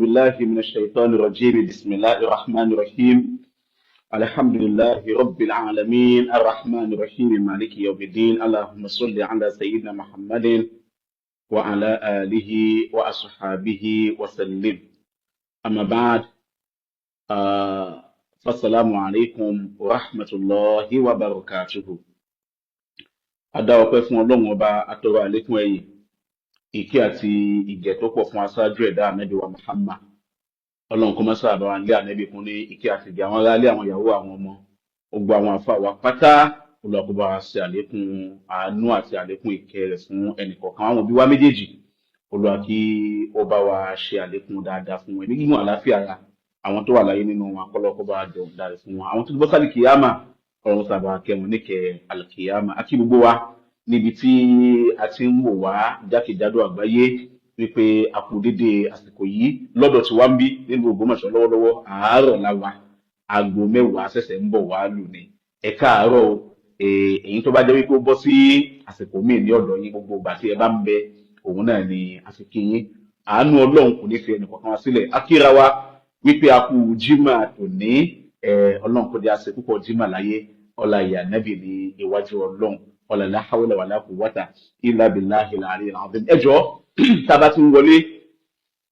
بالله من الشيطان الرجيم. بسم الله الرحمن الرحيم. الحمد لله رب العالمين، الرحمن الرحيم، مالك يوم الدين. اللهم صل على سيدنا محمد وعلى آله وأصحابه وسلم. أما بعد، فالسلام عليكم ورحمة الله وبركاته. A dá ọpẹ́ fún Ọlọ́run Ọba, atọrọ àlékún ẹ̀yìn, ìkẹ́ àti ìgẹ̀ tó pọ̀ fún aṣáájú ẹ̀dá, Ànábì wa Muhammad. Ọlọ́run kó má sábà wà lé Ànábì kún ní ìkẹ́ àti ìgẹ̀, àwọn aráalé, àwọn ìyàwó, àwọn ọmọ, gbogbo àwọn àfa wa pátá. Olúwa kó bá wa ṣe àlékún àánú àti àlékún ìkẹ́ rẹ̀ fún ẹnìkọ̀ọ̀kan. Àwọn òbí wa méjèèjì, Olúwa kí ó bá wa ṣe àlékún dáadáa fún wọn, ẹ̀mí gígùn, àlàáfíà ara. Àwọn tó wà láyé nínú wọn, kọ́lọ́ kó bá wa jọ dáre fún wọn. Àwọn tó ti bọ́ sálì kìyàmà, Ọlọ́run sábà kẹ́ wọn níkẹ́ alkìyàmà. Àti gbogbo wa níbi tí a ti ń wò wá jákèjádò àgbáyé wípé a kú dédé àsìkò yìí. Lọ́dọ̀ tí wá ń bí nínú Ògbómọ̀ṣọ́ lọ́wọ́lọ́wọ́, àárọ̀ la wà, aago 10 ṣẹ̀ṣẹ̀ ń bọ̀ wá lù ní. Ẹ káàárọ̀ o. Èyí tó bá jẹ́ wípé ó bọ́ sí àsìkò míì ní ọ̀dọ̀ yín, gbogbo ìgbà tí ẹ bá ń bẹ, òun náà ni a fi kí yín. Àánú Ọlọ́run kò ní fi ẹnì kọ̀ọ̀kan wá sílẹ̀. A kíra wa wípé a kú jimá tòní. Ọlọ́run kò jẹ́ àṣẹ púpọ̀ jimá láyé, ọlá ìyá Nẹ́bì ní iwájú Ọlọ́run, ọlá la hawla wala quwwata illa billahi al-ali al-azim. Ẹ jọ̀ọ́, tá a bá ti ń wọlé,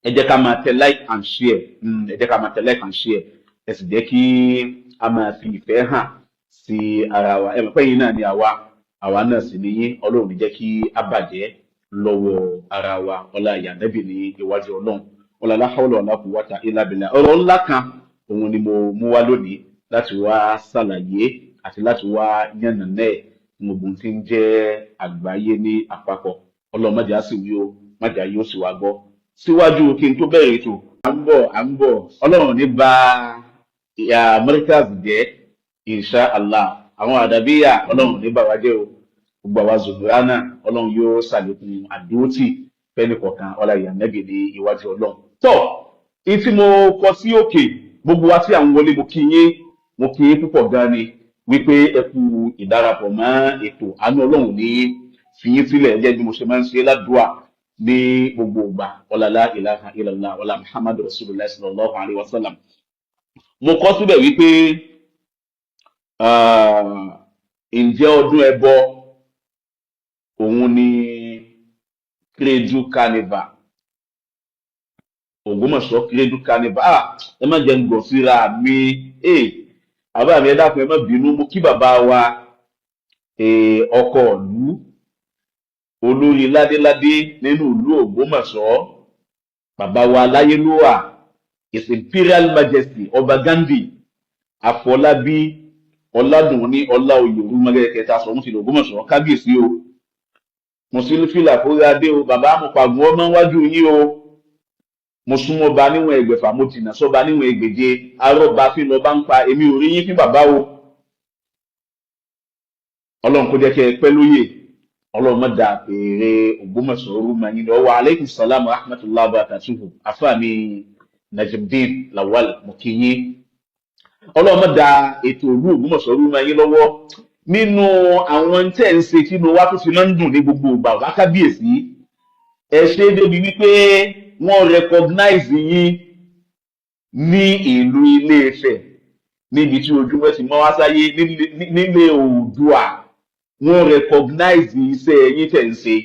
ẹ jẹ́ ká máa tẹ like and share. Ẹ jẹ́ ká máa tẹ like and share, ẹ sì jẹ́ kí a máa fi ìfẹ́ hàn sí ara wa. Ẹ mọ̀ pé yín náà ni àwa, àwa náà sì ní yín. Ọlọ́run ní jẹ́ kí a bàjẹ́ lọ́wọ́ ara wa, ọlá ìyá Nẹ́bì ní iwájú Ọlọ́run, ọlá la hawla wala quwwata illa billah. Ọ̀rọ̀ ńlá kan òun ni mo mú wá lónìí láti wá ṣàlàyé àti láti wá yànnàná ẹ̀ gbogbo tí ń jẹ́ àgbáyé ní àpapọ̀. Ọlọ́run má jẹ́ á sì wí o, má jẹ́ ayé ó sì wá gbọ́. Síwájú kí n tó bẹ̀rẹ̀ ètò, à ń bọ̀, à ń bọ̀. Ọlọ́run ní bá ìyá Americas jẹ́, insha Allah. Àwọn àdàbíyà, Ọlọ́run ní bá wa jẹ́ o. Gbogbo àwa zùmùránà, Ọlọ́run yóò ṣàlékún àdúrótì fẹ́ni kọ̀ọ̀kan, ọlá ìyá Nẹ́bì ní iwájú Ọlọ́run. Tó ìtí mo kọ sí òkè, gbogbo wa tí à ń wọlé, mo kí yín, mo kí yín púpọ̀ gan ni wípé ẹ kú ìdarapọ̀ mọ́ ètò. Àánú Ọlọ́run ní fi yín sílẹ̀ gẹ́gẹ́ bí mo ṣe máa ń ṣe ládùúà ní gbogbo ìgbà, ọlá la ilaha illallah, ọlá Muhammadu Rasulullah sallallahu alayhi wa sallam. Mo kọ síbẹ̀ wípé, ǹjẹ́ ọdún ẹbọ òun ni Cradle Carnival, Ògbómọ̀ṣọ́ Cradle Carnival? Ah, ẹ má jẹ́ ń gọ̀ síra mi. Bàbá mi, ẹ dákun, ẹ má bínú. Mo kí bàbá wa, ọkọ ìlú, olórí ládéládé nínú ìlú Ògbómọ̀ṣọ́, bàbá wa láyélúwà, His Imperial Majesty Ọba Gandhi Àfọlábí Ọládùnní Ọláoyè Olúmọgẹ kẹta, Ṣọ̀ún ti Ògbómọ̀ṣọ́. Kábíyèsí o, mo sì ń fìlà kórí adé o. Bàbá, mo pàgùn ọmọ wájú yín o. Mo súnmọ́ ba níwọ̀n 600, mo jìnnà sọ́ba níwọ̀n 600. Arọ́ba fi lọ bá ń pa èmi ò rí yín fín, bàbá o. Ọlọ́run kó jẹ́ kí ẹ pẹ́ lóyè. Ọlọ́run má da èrè Ògbómọ̀ṣọ́ rú ma yín lọ. Wa aleykum salam wa rahmatulah wa barakatuhu. Afa mi Najimdeen Lawal, mo kí yín. Ọlọ́run má da ètò ìlú Ògbómọ̀ṣọ́ rú ma yín lọ́wọ́. Nínú àwọn tẹ́ ń ṣe tí inú wa tó fi máa ń dùn ní gbogbo ìgbà wá, kábíyèsí, ẹ ṣe é débi wípé wọ́n recognize yín ní ìlú Ilé-Ifẹ̀, níbi tí ojúmọ́ ti mọ́ wá sáyé, nílé Oòduà. Wọ́n recognize iṣẹ́ yín tẹ̀ ń ṣe.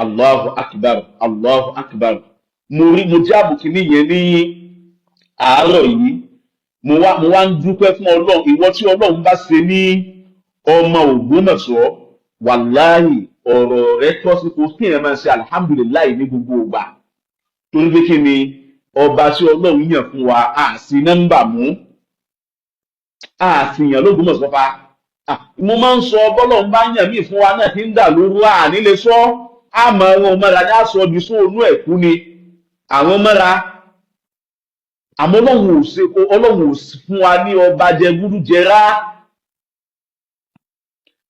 Allahu akbar, Allahu akbar. Mo rí, mo jáàbù kínní yẹn ní àárọ̀ yìí. Mo wá ń dúpẹ́ fún Ọlọ́run. Ìwọ tí Ọlọ́run bá ṣe ní ọmọ Ògbómọ̀ṣọ́, wàláhì, ọ̀rọ̀ rẹ tọ́ sí kó kí èèyàn máa ṣe alhamdulillahi ní gbogbo ìgbà. Torí pé kí ni ọba tí Ọlọ́run yàn fún wa, á sí nọ́mbà mú, á sì yàn lÓgbómọ̀ṣọ́ fa. Mo máa ń sọ, bọ́lọ́run bá yàn mí fún wa náà tí ń dà lóru, à nílé sọ àmọ́ àwọn mọ́ra ní aṣọ di sóònú ẹ̀kú ni àwọn mọ́ra. Àmọ́ Ọlọ́run ò ṣe, Ọlọ́run ò fún wa ní ọba jẹgúdújẹrá.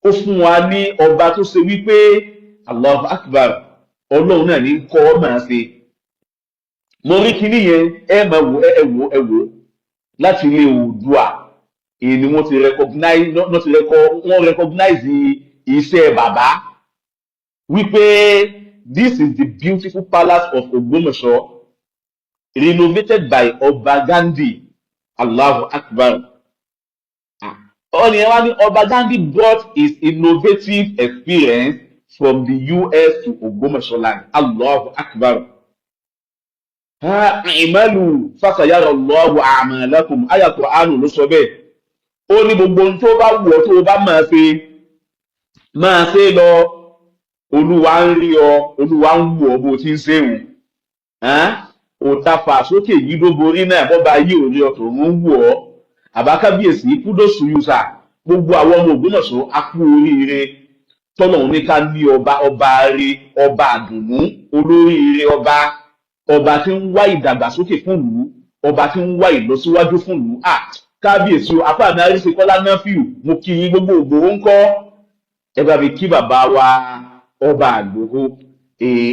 Ó fún wa ní ọba tó ṣe wípé, Allahu akbar, Ọlọ́run náà ní kọ́ ọ máa ṣe. Mo rí kinní yẹn, ẹ máa wò, ẹ wò, ẹ wò. Láti ilé Oòduà èyí ni wọ́n ti recognize, wọ́n recognize iṣẹ́ bàbá wípé this is the beautiful palace of Ògbómọ̀ṣọ́. Renovated by Ọba Gandhi. Allahu Akbar. Ó ní ẹ wá ní Ọba Gandhi brought his innovative experience from the US to Ògbómọ̀ṣọ́ land. Allahu Akbar. Ha, i'malu fasayara Allahu a'malakum. Àyà Kùránù ló sọ bẹ́ẹ̀. Ó ní gbogbo ohun tó bá wù ọ́, tó o bá máa ṣe, máa ṣe lọ. Olúwa ń rí ọ, Olúwa ń wù ọ́ bó o ti ń ṣe òun. Òtafà sókè yìí ló borí náà, bọ́ba yìí ò rí ọ, tòun ń wù ọ́. Àbákábíyèsí, kudos yusa. Gbogbo àwọn ọmọ Ògbómọ̀ṣọ́, a kú oríire tọ́lọ́run ní ká ní ọba, ọba rí, ọba àdùnnú, olóríire ọba, ọba tí ń wá ìdàgbàsókè fún ìlú, ọba tí ń wá ìlọsíwájú fún ìlú. À kábíyèsí o, afáàmì Arísíkọ́lá Náfíù, mo kí yín. Gbogbo Ògbòho ń kọ́? Ẹ bá mi kí bàbá wa ọba Àgbòho.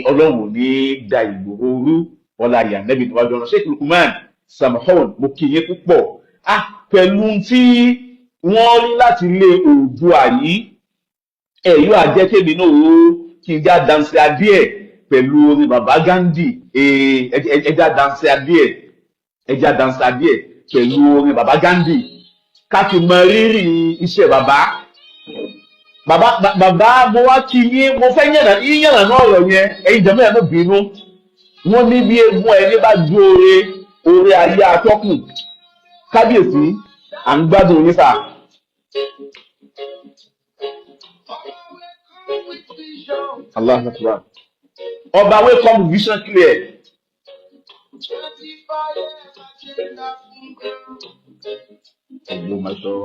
Ọlọ́run ò ní da Ìgbòho rú, ọlá ìyànẹ́bí níwájú ọ̀nà. Sheikh Lukman Samahon, mo kí yín púpọ̀. Ah, pẹ̀lú tí wọ́n rí láti ilé Oòduà yìí, ẹ yóò àjẹkẹ́mi náà ó kí n já dansi adíẹ̀ pẹ̀lú orin bàbá Gandhi. Ẹ já dansi adíẹ̀, ẹ já dansi adíẹ̀ pẹ̀lú orin bàbá Gandhi, ká fi mọ rírì iṣẹ́ bàbá. Bàbá, bàbá, mo wá kí yín. Mo fẹ́ yànnà yín, yànnà náà ọ̀rọ̀ yẹn. Ẹ̀yin jẹ̀mọ́, ẹ̀ má bínú. Wọ́n ní bí eégún ẹni bá ju oore oore ayé atọ́kùn. Kábíyèsí, à ń gbádùn yín sà. Allahu Akbar. Ọba wey come vision clear. Ògbómọ̀ṣọ́.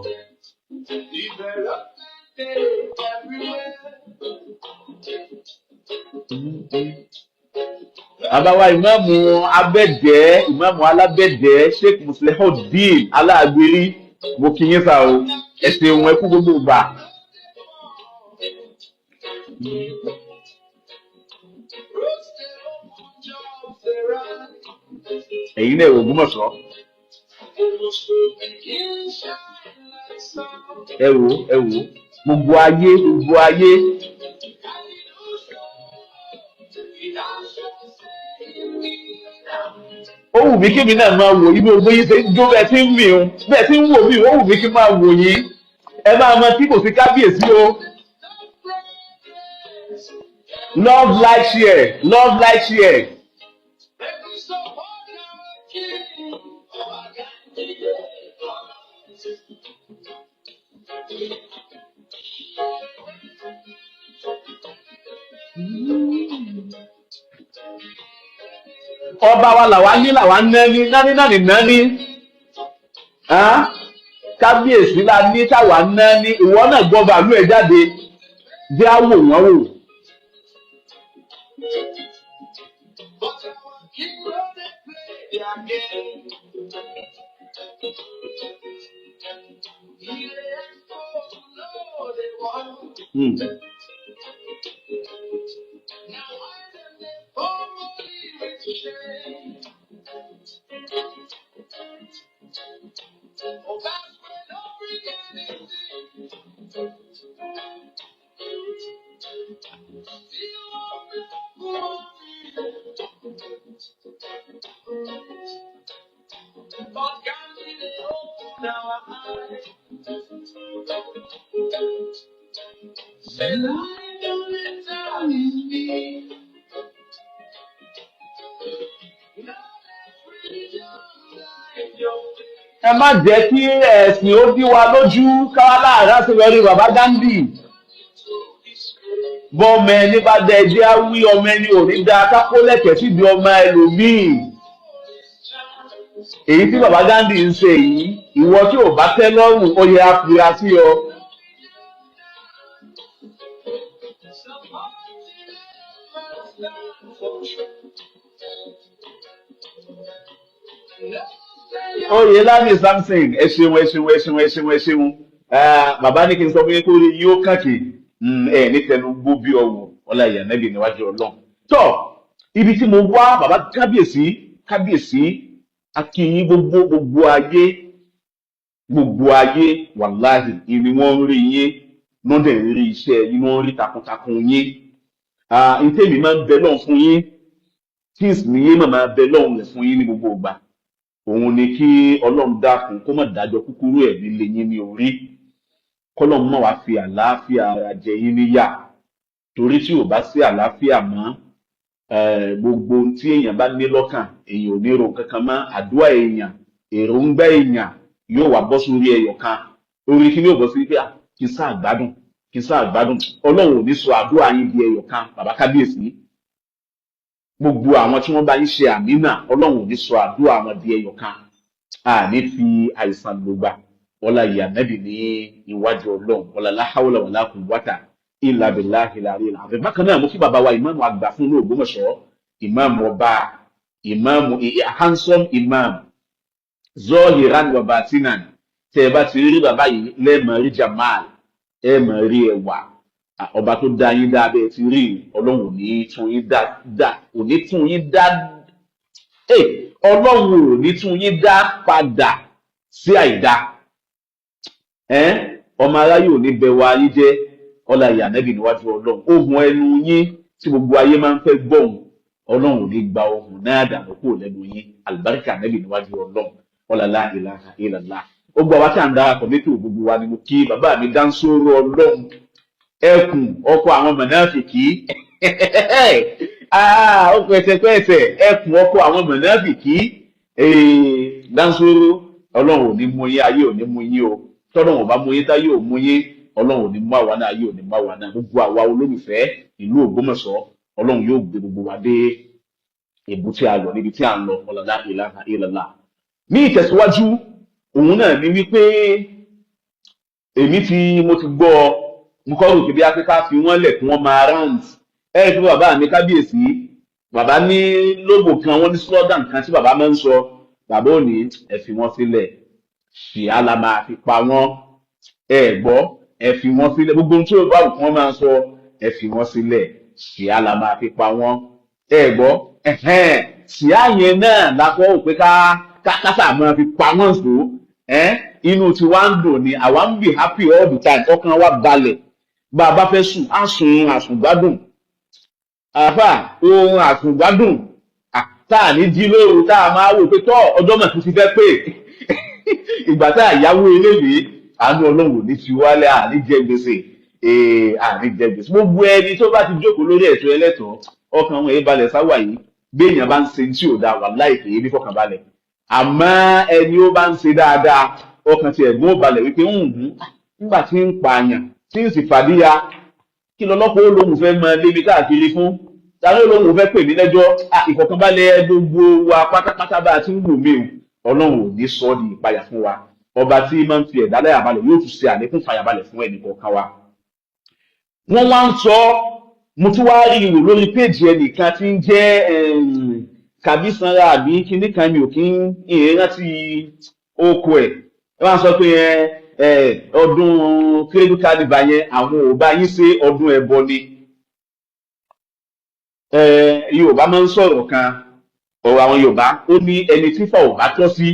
Bàbá wa ìmáàmù Abẹ́dẹ́, ìmáàmù Alábẹ́dẹ́, Sheikh Muslihuddin Aláàgbérí, mo kí yín sá o. Ẹ ṣeun, ẹ kú gbogbo ìgbà. Ẹ̀yin náà, Ògbómọ̀ṣọ́, ẹ wò, ẹ wò, gbogbo ayé, gbogbo ayé. Ó wù mí kí mi náà máa wò yín bí gbogbo yín ṣe ń jó, bẹ́ẹ̀ tí ń mì ó, bẹ́ẹ̀ tí ń wò mí. Ó wù mí kí n máa wò yín. Ẹ máa mọ tí kò sí kábíyèsí o. Love, like, share. Love, like, share. Ọba wa làwa ní, làwa ń nání nání nání nání. Kábíyèsí la ní táwa ń nání. Ìwọ náà gbọ́ bàálù ẹ̀ jáde, jẹ́ á wò wọ́n wò. Ẹ má jẹ́ kí ẹ̀sìn ó dí wa lójú káwá láàárọ̀ àṣeyọrí bàbá Gandhi. Bọ́mọ ẹni bá dẹ ẹjẹ́ á wí, ọmọ ẹni ò ní da kákó lẹ̀kẹ̀ síbi ọmọ ẹlòmíì. Èyí tí bàbá Gandhi ń ṣe yìí, ìwọ tí ò bá tẹ́ lọ́rùn, ó yẹ afurasí ọ. Oyèlámì Samson, ẹ ṣeun, ẹ ṣeun, ẹ ṣeun, ẹ ṣeun, ẹ ṣeun. Bàbá ní kí n sọ fún yín kó rí yóò kàkì ẹ ní tẹnu gbó bí ọwọ́ ọlá ìyá nẹbì níwájú Ọlọ́run. Tọ ibi tí mo wá, bàbá kábíyèsí, kábíyèsí, akínyín. Gbogbo gbogbo ayé, gbogbo ayé, wàláhì ìní wọn ń rí yín, lọ́dẹ̀ ń rí iṣẹ́ yín, wọ́n ń rí takuntakun yín. Ntẹ́mi máa ń bẹ lọ́n fún yín. Tí ìsìn yín màmá bẹ lọ́hùn rẹ̀ fún yín ní gbogbo ìgbà, òun ni kí Ọlọ́run dákun kó má dájọ́ kúkúrú ẹ̀mí lé yín ní orí, kọ́lọ́run má wá fi àlàáfíà ara jẹ yín níyà, torí tí ò bá sí àlàáfíà mọ́, gbogbo ohun tí èèyàn bá ní lọ́kàn, èèyàn ò ní ro kankan mọ́. Àdúrà èèyàn, èròǹgbà èèyàn yóò wá bọ́ sórí ẹyọ kan. Orí kí ni yóò bọ́ sí? Pé kí n sáà gbádùn, kí n sáà gbádùn. Ọlọ́run ò ní sọ àdúrà yín di ẹyọ kan, bàbá kábíyèsí. Gbogbo àwọn tí wọ́n bá yín ṣe àmì náà, Ọlọ́run ò ní sọ àdúrà wọn di ẹyọ kan. Àní fi àìsàn lògbà. Ọlá ìyá nẹ́bì ní iwájú Ọlọ́run, ọlá la hawla wala quwwata illa billahi al-aliyyil azim. Bákan náà, mo kí bàbá wa ìmáàmù àgbà fún ní Ògbómọ̀ṣọ́, ìmáàmù ọba, ìmáàmù handsome, imam zohiran wa batinan. Tẹ ẹ bá ti rí bàbá yìí, lẹ́ẹ̀mọ̀ rí jamal, ẹ mọ̀ rí ẹwà. Ọba tó dá yín dá bẹ́ẹ̀ ti rí, Ọlọ́run ò ní tún yín dá dá, ò ní tún yín dá. Ọlọ́run ò ní tún yín dá padà sí àìdá. Ọmọ aráyé ò ní bẹ wa yín jẹ́. Ọlá ìyá nẹ́bì níwájú Ọlọ́run. Ohun ẹnu yín tí gbogbo ayé máa ń fẹ́ gbọ́hùn, Ọlọ́run ò ní gba ohun náà dànù kúrò lẹ́nu yín. Àlùbáríkà nẹ́bì níwájú Ọlọ́run, ọlá la ilaha illallah. Gbogbo àwa tí à ń darapọ̀ mẹ́tò, gbogbo wa ni mo kí. Bàbá mi dáńsóró Ọlọ́run, ẹkùn ọkọ àwọn mọ̀nàfìkì, ó pẹ̀sẹ̀pẹ̀sẹ̀, ẹkùn ọkọ àwọn mọ̀nàfìkì dáńsóró, Ọlọ́run ò ní mú yín, ayé ò ní mú yín o. Tọ́lọ́run ò bá mú yín, táyé ò mú yín, Ọlọ́run ò ní mú àwa náà, ayé ò ní mú àwa náà. Gbogbo àwa olólùfẹ́ ìlú Ògbómọ̀ṣọ́, Ọlọ́run yóò gbé gbogbo wa dé èbúté ayọ̀ níbi tí à ń lọ. La ilaha illallah. Ní ìtẹ̀síwájú, òun náà ní wípé èmi tí mo ti gbọ́, mo kọ́ rò pé bí Áfíríkà fi wọ́n lẹ̀ kí wọ́n máa rant. Ẹ rí i pé bàbá mi kábíyèsí, bàbá ní logo kan, wọ́n ní slogan kan tí bàbá máa ń sọ. Bàbá ò ní ẹ fi wọ́n sílẹ̀, ṣìá la máa fi pa wọ́n. Ẹ gbọ́, ẹ fi wọ́n sílẹ̀. Gbogbo ohun tí ó bá wù kí wọ́n máa sọ, ẹ fi wọ́n sílẹ̀, ṣìá la máa fi pa wọ́n. Ẹ gbọ́, ṣìá yẹn náà la kọ́ ò pé ká sáà máa fi pa wọ́n sọ. Inú tiwa ń dùn ni, àwa ń be happy all the time, ọkàn wa balẹ̀. Bá a bá fẹ́ sùn, á sùn àsùngbádùn, àfà ohun àsùngbádùn tá a ní jí lóru tá a máa wò pé tọ́ ọjọ́ mọ̀ tó ti fẹ́ pé ìgbà tá a yáwó eléyìí. Àánú Ọlọ́run ò ní fi wálẹ̀, àní jẹ gbèsè, àní jẹ gbèsè. Gbogbo ẹni tó bá ti jókòó lórí ẹ̀tọ́ ẹlẹ́tọ̀ọ́, ọkàn wọn èé balẹ̀ sáwà yìí. Bí èèyàn bá ń ṣe tí ò dáa, wàláhì kì í ní fọkànbalẹ̀. Àmọ́ ẹni ó bá ń ṣe dáadáa, ọkàn tí ẹ̀gbọ́n ò balẹ̀ wípé ń hùn nígbà tí ń pààyàn tí ń sì fàdíyà kí lọ́lọ́pọ̀ ó lóun fẹ́ mọ lébi káàkiri fún tàbí ó lóun fẹ́ pè mí lẹ́jọ́. Ìfọ̀kànbalẹ̀ gbogbo wa pátápátá bá a ti ń wò mí o, Ọlọ́run ò ní sọ ọ́ di ìpayà fún wa. Ọba tí máa ń fi ẹ̀dá láyà balẹ̀ yóò tún ṣe àlékún fàyàbalẹ̀ fún ẹnì kọ̀ọ̀kan wa. Wọ́n wá ń sọ, mo tún wá rí ìwò lórí péjì ẹnìkan tí ń jẹ́ Kàbísanra àbí kinní kan, mi ò kí ń rántí oko ẹ̀. Ẹ wá sọ pé ẹ ọdún Cradle Carnival yẹn, àwọn ò bá yín ṣe, ọdún ẹbọ ni. Yorùbá máa ń sọ̀rọ̀ kan, ọ̀rọ̀ àwọn Yorùbá, ó ní ẹni tífà ò bá tọ́ sí,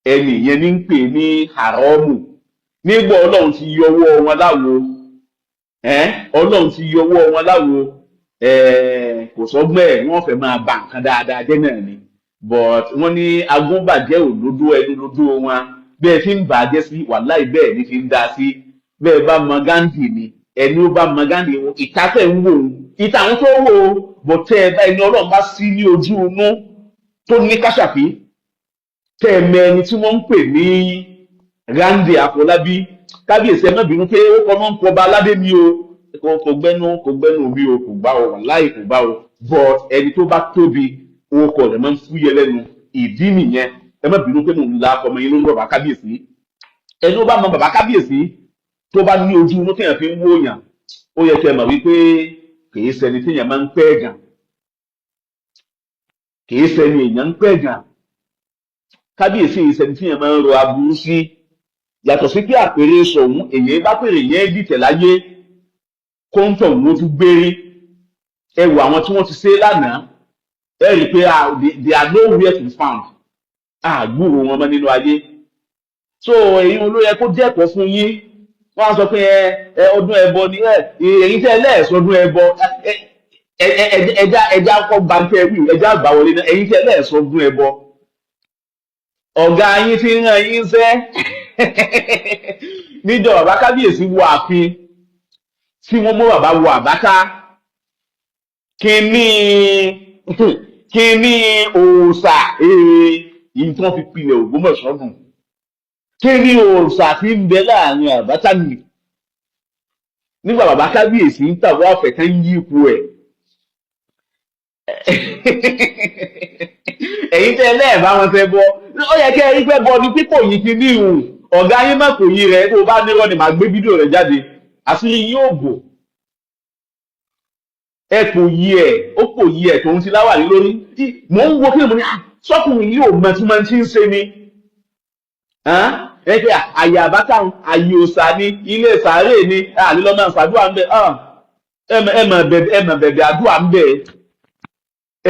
ẹni yẹn ní ń pè ní haramu. Nígbà Ọlọ́run ti yọwọ́ wọn láwo, Ọlọ́run ti yọwọ́ wọn láwo, kò sọ́gbọ́n ẹ̀, wọ́n fẹ́ máa ba nǹkan dáadáa jẹ́ náà ni. But wọ́n ní agúnbàjẹ́ òlódó ẹnu lódó wọn. Bẹ́ẹ̀ fi ń bà á jẹ́ sí, wàláì bẹ́ẹ̀ ní fi ń dá sí. Bẹ́ẹ̀ bá mọ Gandhi ni, ẹni ó bá mọ Gandhi, ìta tẹ̀ ń wò ó, ìta àwọn tó wò ó bọ̀, tẹ́ ẹ bá ẹni Ọlọ́run bá sí ní ojú inú tó ní káṣàfí, tẹ́ ẹ mọ ẹni tí wọ́n ń pè ní Gandhi Àfọlábí. Kábíyèsí, ẹ má bínú pé ó kọ́ náà ń pọba aládé mi o, kò gbẹ́nu, kò gbẹ́nu mi o, kò gbá o, wàláì kò gbá o. But ẹni tó bá tóbi, orúkọ rẹ̀ máa ń fúyẹ́ lẹ́nu. Ìdí nìyẹn. Ẹ má bínú pé mò ń la ọmọ yín lórí bàbá kábíyèsí. Ẹni ó bá mọ bàbá kábíyèsí, tó bá ní ojú inú téèyàn fi ń wòyàn, ó yẹ kí ẹ mọ̀ wípé kìí ṣẹni téèyàn máa ń pẹ́ gàn, kìí ṣẹni èèyàn ń pẹ́ gàn. Kábíyèsí yìí ṣẹni téèyàn máa ń rọ aburú sí. Yàtọ̀ sí pé àpèrè sọ̀hún, èèyàn bá pèrè yẹn dìtẹ̀ láyé kóńtọ̀ òun ó tún gbérí. Ẹ wo àwọn tí wọ́n ti ṣe lánàá, ẹ rí i pé they are nowhere to be found, àgbúrò wọn mọ́ nínú ayé. So èyí ló yẹ kó jẹ́kọ̀ọ́ fún yín. Wọ́n á sọ pé ẹ ọdún ẹbọ ni ẹ, èyí tẹ́ lẹ́ẹ̀sọdún ẹbọ. Ẹja ẹja kọ́ bàǹtẹ̀ wí, ẹja àgbà wọlé náà. Ẹ̀yin tẹ́ lẹ́ẹ̀ sọ gún ẹbọ, ọ̀gá yín ti ń rán yín sẹ́ níjọ bàbá kábíyèsí wọ ààfin tí wọ́n mú bàbá wọ àbáká, kínní kínní òòṣà èyí tí wọ́n fi pilẹ̀ Ògbómọ̀ṣọ́ nù, kínní òòṣà tí ń bẹ láàrin àbáta nì nígbà bàbá kábíyèsí ń tàwọn àfẹ̀kẹ́ ń yí ipò ẹ̀. Ẹ̀yin tẹ́ lẹ́ẹ̀ bá wọn fẹ́ bọ́, ó yẹ kẹ́ ẹ rí fẹ́ bọ́ ni pípò yìí ti ní ìhùn ọ̀gá yín má kò yí rẹ̀. Kó o bá nírọ́ ni màá gbé fídíò rẹ̀ jáde, àṣírí yín ò bò. Ẹ kò yí ẹ, ó kò yí ẹ tòun ti láwàní lórí. Mò ń wo kí ni mo ní sọkùnrin yìí ò mọ tí mo ti ń ṣe ni ẹ pé àyè àbáta, àyè òòṣà ni, ilé sàárè ni, àlelọ́ máa ṣàdúrà ń bẹ. Ẹ mà bẹ̀bẹ̀ àdúrà ń bẹ,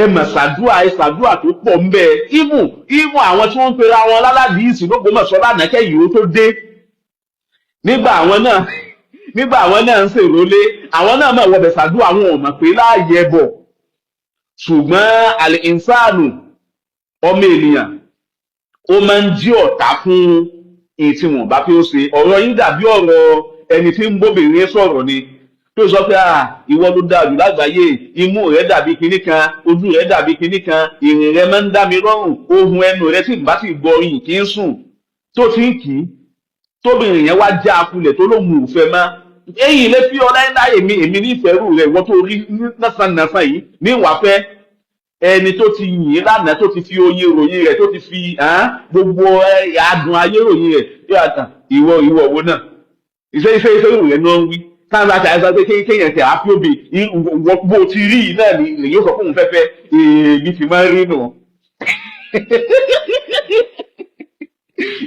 ẹ mà ṣàdúrà, ẹ ṣàdúrà tó pọ̀ ń bẹ. Ìmù àwọn tí wọ́n ń pera wọn lálàdí ìsìn l'Ógbómọ̀ṣọ́ lánàá kẹ́yìn ó tó dé, nígbà àwọn náà ń ṣèrólé, àwọn náà mọ̀ wọbẹ̀ ṣàdúrà. Àwọn ò mọ̀ pé láàyè ẹbọ, ṣùgbọ́n àlè ìsáàlù ọmọ ènìyàn, ó máa ń jí ọ̀tá fún èyí tí wọ́n bá fi ó ṣe. Ọ̀rọ̀ yín dàbí ọ̀rọ̀ ẹni tí ń bóbìnrin sọ̀rọ̀ ni, tó sọ pé ìwọ ló dáa jù lágbàáyé, imú rẹ dàbí kinní kan, ojú rẹ dàbí kinní kan, ìrìn rẹ máa ń dá mi lọ́rùn, ohun ẹnu rẹ tí n bá sì gbọ́ yìí kì í sùn, tó ti ń kì í, tóbìnrin yẹn wá já akulẹ̀, tó lóun ò fẹ́ mọ́. Èyí lè fi ọlá ńlá, èmi nífẹ̀ẹ́ rú rẹ̀, ìwọ tó rí násánásán yìí ní ìwà fẹ́ ẹni tó ti yìn ín lánàá, tó ti fi oyin ròyìn rẹ̀, tó ti fi gbogbo adùn ayé ròyìn rẹ̀, yóò àtàn ìwọ wo náà iṣẹ́ ìròyìn rẹ̀ náà ń wí táwọn àti àìsàn pé kéèyàn tẹ̀ á fi òbí ìwọ bó ti rí yìí náà ni lèyìn ó sọ fóun fẹ́fẹ́ èmi ti máa ń rí nù.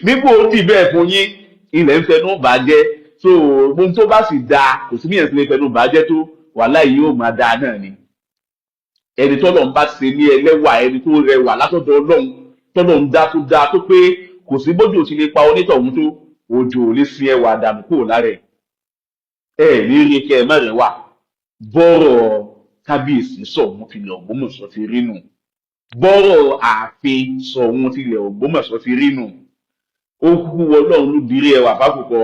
Nígbà ó dì bẹ́ẹ̀ fún yín, ilẹ̀ ń fẹnu bàjẹ́. So ohun tó bá sì dáa, kò sí níyẹn tí lè fẹnu bàjẹ́ tó wàhálà yìí, yóò máa dáa náà ni. Ẹni tọ́lọ̀ ń bá ṣe ní ẹlẹ́wà, ẹni tó rẹwà látọ̀dọ̀ Ọlọ́run, tọ́lọ̀ ń dá tó dáa tó pé, kò sí bójú ò ti lè pa onítọ̀hún tó, òjò ò lè sin ẹwà dànù kúrò lára ẹ̀. Ẹ ní rí kẹ́ ẹ mẹ́rin wà bọ́rọ̀ kábíyèsí Ṣọ̀ún tilẹ̀ Ògbómọ̀ṣọ́ ti rí nù, bọ́rọ̀ ààfin Ṣọ̀ún tilẹ̀ Ògbómọ̀ṣọ́ ti rí nù. Ó kúkú wọ Ọlọ́run ló dirí ẹwà fákùkọ.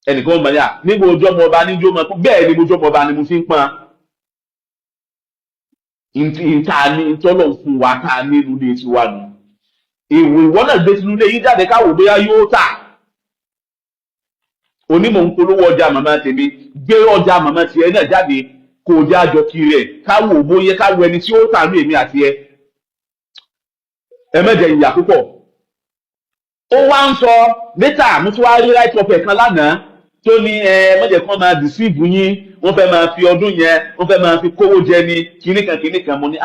Ẹnìkan mọ̀ ní à nígbà ojú ọmọ ọba níjó mọ bẹ́ẹ̀ ni mojú ọmọ ọba ni mo fi ń pọn ìta ní tọ́lọ̀ fún wa tá a nínú ilé tiwa nù. Èèwọ̀ ìwọ náà gbé tinú ilé yín jáde káwò bóyá yóò tà. Onímọ̀ ń polówó ọjà màmá tèmi, gbé ọjà màmá tiẹ̀ náà jáde kó o jẹ́ àjọ kiri ẹ̀, káwò bóyá káwò ẹni tí ó tà ní èmi àti ẹ. Ẹ mẹ́jẹ ìyà púpọ̀. Ó wá ń sọ létà, mo tún wá rí right up ẹ̀ kan lánàá tó ní ẹ mọ̀jẹ̀ kan máa deceive yín, wọ́n fẹ́ máa fi ọdún yẹn, wọ́n fẹ́ máa fi kówó jẹ ní kíníkan kíníkan. Mo ní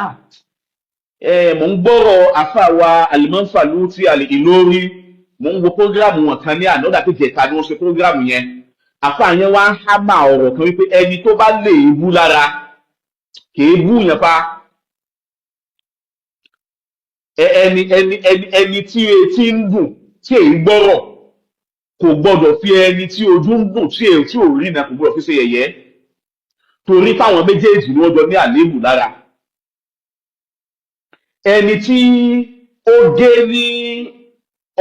ẹ mò ń gbọ́rọ̀ àfàwà Alimọ́fàlú tí àlè Ìlórí, mò ń wo program wọn kan ní àná, ó dàbí jẹ̀ta ni wọ́n ṣe program yẹn. Àfà yẹn wá ń hámà ọ̀rọ̀ kan wípé ẹni tó bá lè bú lára kìí bú yẹn pa ẹni tí etí ń dùn tí èyí gbọ́rọ̀ kò gbọ́dọ̀ fi ẹni tí ojú ń dùn tí èyí tí ò rí náà kò gbọ́dọ̀ fi ṣe yẹ̀yẹ́, torí fáwọn méjèèjì ni wọ́n jọ ní àléébù lára. Ẹni tí ó gé ní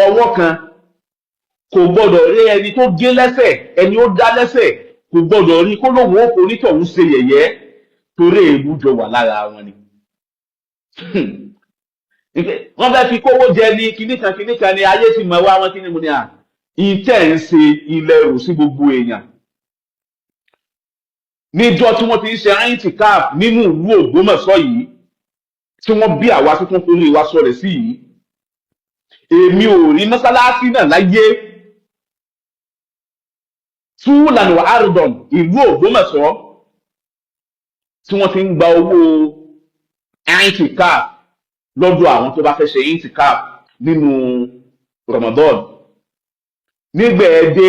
ọwọ́ kan kò gbọ́dọ̀ rí ẹni tó gé lẹ́sẹ̀, ẹni ó dá lẹ́sẹ̀ kò gbọ́dọ̀ rí kó lóun ó fonítọ̀hún ṣe yẹ̀yẹ́, torí èébú jọ wà lára wọn ni. Wọ́n fẹ́ fi kówó jẹ ní kíníkan kíníkan ni ayé ti mọ̀ wá wọn. Kíní mo ní à ìtẹ́ ń ṣe ilẹ̀ rò sí gbogbo èèyàn níjọ́ tí wọ́n ti ń ṣe itikaf nínú ìlú Ògbómọ̀ṣọ́ yìí, tí wọ́n bí àwa tuntun torí wa sọ̀rọ̀ sí yìí, èmi ò rí mọ́sálásí náà láyé túlànà àrùdọ̀n ìlú Ògbómọ̀ṣọ́ tí wọ́n ti ń gba owó itikaf lọ́dọ̀ àwọn tó bá fẹ́ ṣe itikaf nínú Ramadan. Nígbà ẹ dé,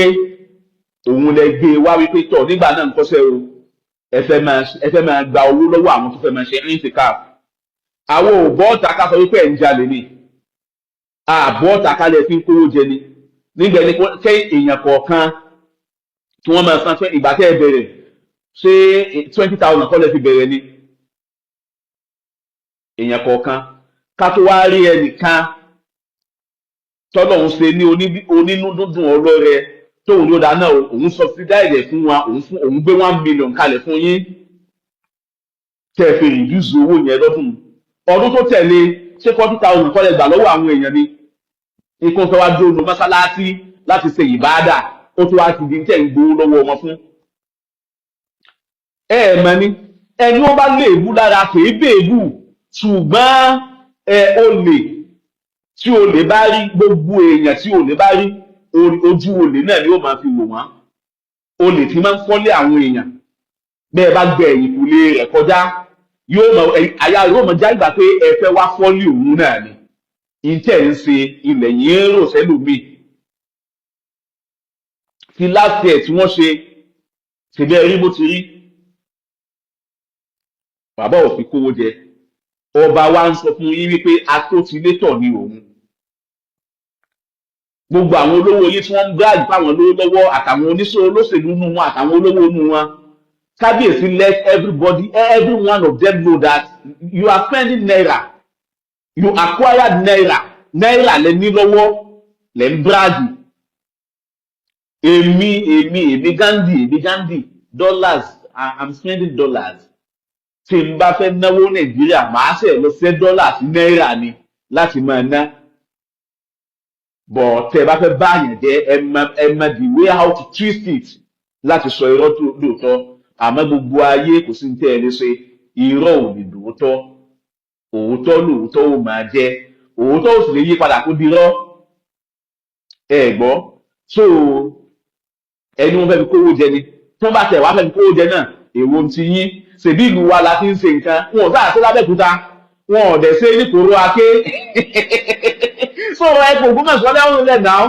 òun lẹ gbé wá wípé tọ̀ nígbà náà ń kọ́sẹ́ o, ẹ fẹ́ máa gba owó lọ́wọ́ àwọn tó fẹ́ máa ṣe itikaf. Àwọn ò bọ́ ọ̀tá ká sọ wípé ẹ̀ ń jalè ni, àbọ̀ ọ̀tá ká lẹ̀ fi ń kówó jẹ ni. Nígbà ẹni kẹ́ èèyàn kọ̀ọ̀kan tí wọ́n máa san ìgbà tẹ́ ẹ bẹ̀rẹ̀, ṣé 20,000 kọ́ lẹ fi bẹ̀rẹ̀ ni? Èèyàn kọ̀ọ̀kan, ká tó wá rí ẹnìkan tọ́lọ́hún ṣe ní onínú dúndùn, ọlọ́rẹ tóun ló dáná, òun subsidize ẹ̀ fún wa, òun fún òun gbé 1 million kalẹ̀ fún yín, tẹ́ ẹ fi reduce owó yẹn lọ́dún. Ọdún tó tẹ̀lé, ṣé 40,000 kọ́ lẹ gbà lọ́wọ́ àwọn èèyàn ni? Ikú fẹ́ wá dóònù mọ́sálásí láti ṣe ìbáàdà, ó tún wá ti di tẹ̀ ń gbowó lọ́wọ́ wọn fún. Ẹ ẹ mọ̀ ni, ẹni ó bá léèbú lára kìí bèébù, ṣùgbọ́n ẹ olè tí olè bá rí, gbogbo èèyàn tí olè bá rí, ojú olè náà ni ó máa fi wò wọ́n. Olè tí máa ń fọ́lé àwọn èèyàn, bẹ́ẹ̀ bá gbẹ ẹ̀yìnkùlé rẹ̀ kọjá, yóò mọ àyà, yóò mọ já ìgbà pé ẹ fẹ́ wá fọ́lé òun náà ni. Ìtẹ̀ ń ṣe ilẹ̀ yìí ń rò sẹ́lòmíì. Ti last year tí wọ́n ṣe, ṣèbí ẹ rí bó ti rí? Bàbá ò fi kówó jẹ. Ọba wa ń sọ fún yín wípé atótilétọ̀ ni òun. Gbogbo àwọn olówó yín tí wọ́n ń brag fáwọn olówó lọ́wọ́, àtàwọn oníṣòwò, olóṣèlú nù wọn, àtàwọn olówó nù wọn, kábíyèsí, let everybody, every one of them know that you are spending naira, you acquired naira. Naira lẹ ní lọ́wọ́ lẹ ń brag. Èmi, èmi, èmi Gandhi, èmi Gandhi, dollars, I'm spending dollars. Tí n bá fẹ́ náwó Nàìjíríà, màá ṣe lọ sí dọ́là sí náírà ni láti máa ná bọ̀. Tẹ́ ẹ bá fẹ́ báyàn jẹ́, ẹ mọ the way how to twist it láti sọ irọ́ tó lóòótọ́. Àmọ́ gbogbo ayé, kò sí ní tẹ́ ẹ lè ṣe, irọ́ ò lè dòótọ́. Òótọ́ lóòótọ́ ó máa jẹ́, òótọ́ ò sì lè yí padà kó dirọ́. Ẹ gbọ́, so ẹni wọn fẹ́ fi kówó jẹ ni, tí wọ́n bá tẹ̀ wá fẹ́ fi kówó jẹ náà, èwo ti yín? Ṣèbí ìlú wa la ti ń ṣe nǹkan. Wọn ò sáà sí lábẹ́òkúta, wọn ò dẹ̀ ṣe ní kòró aké. So ẹ kò Ògbómọ̀ṣọ́ lọ́rùn lẹ̀ náà,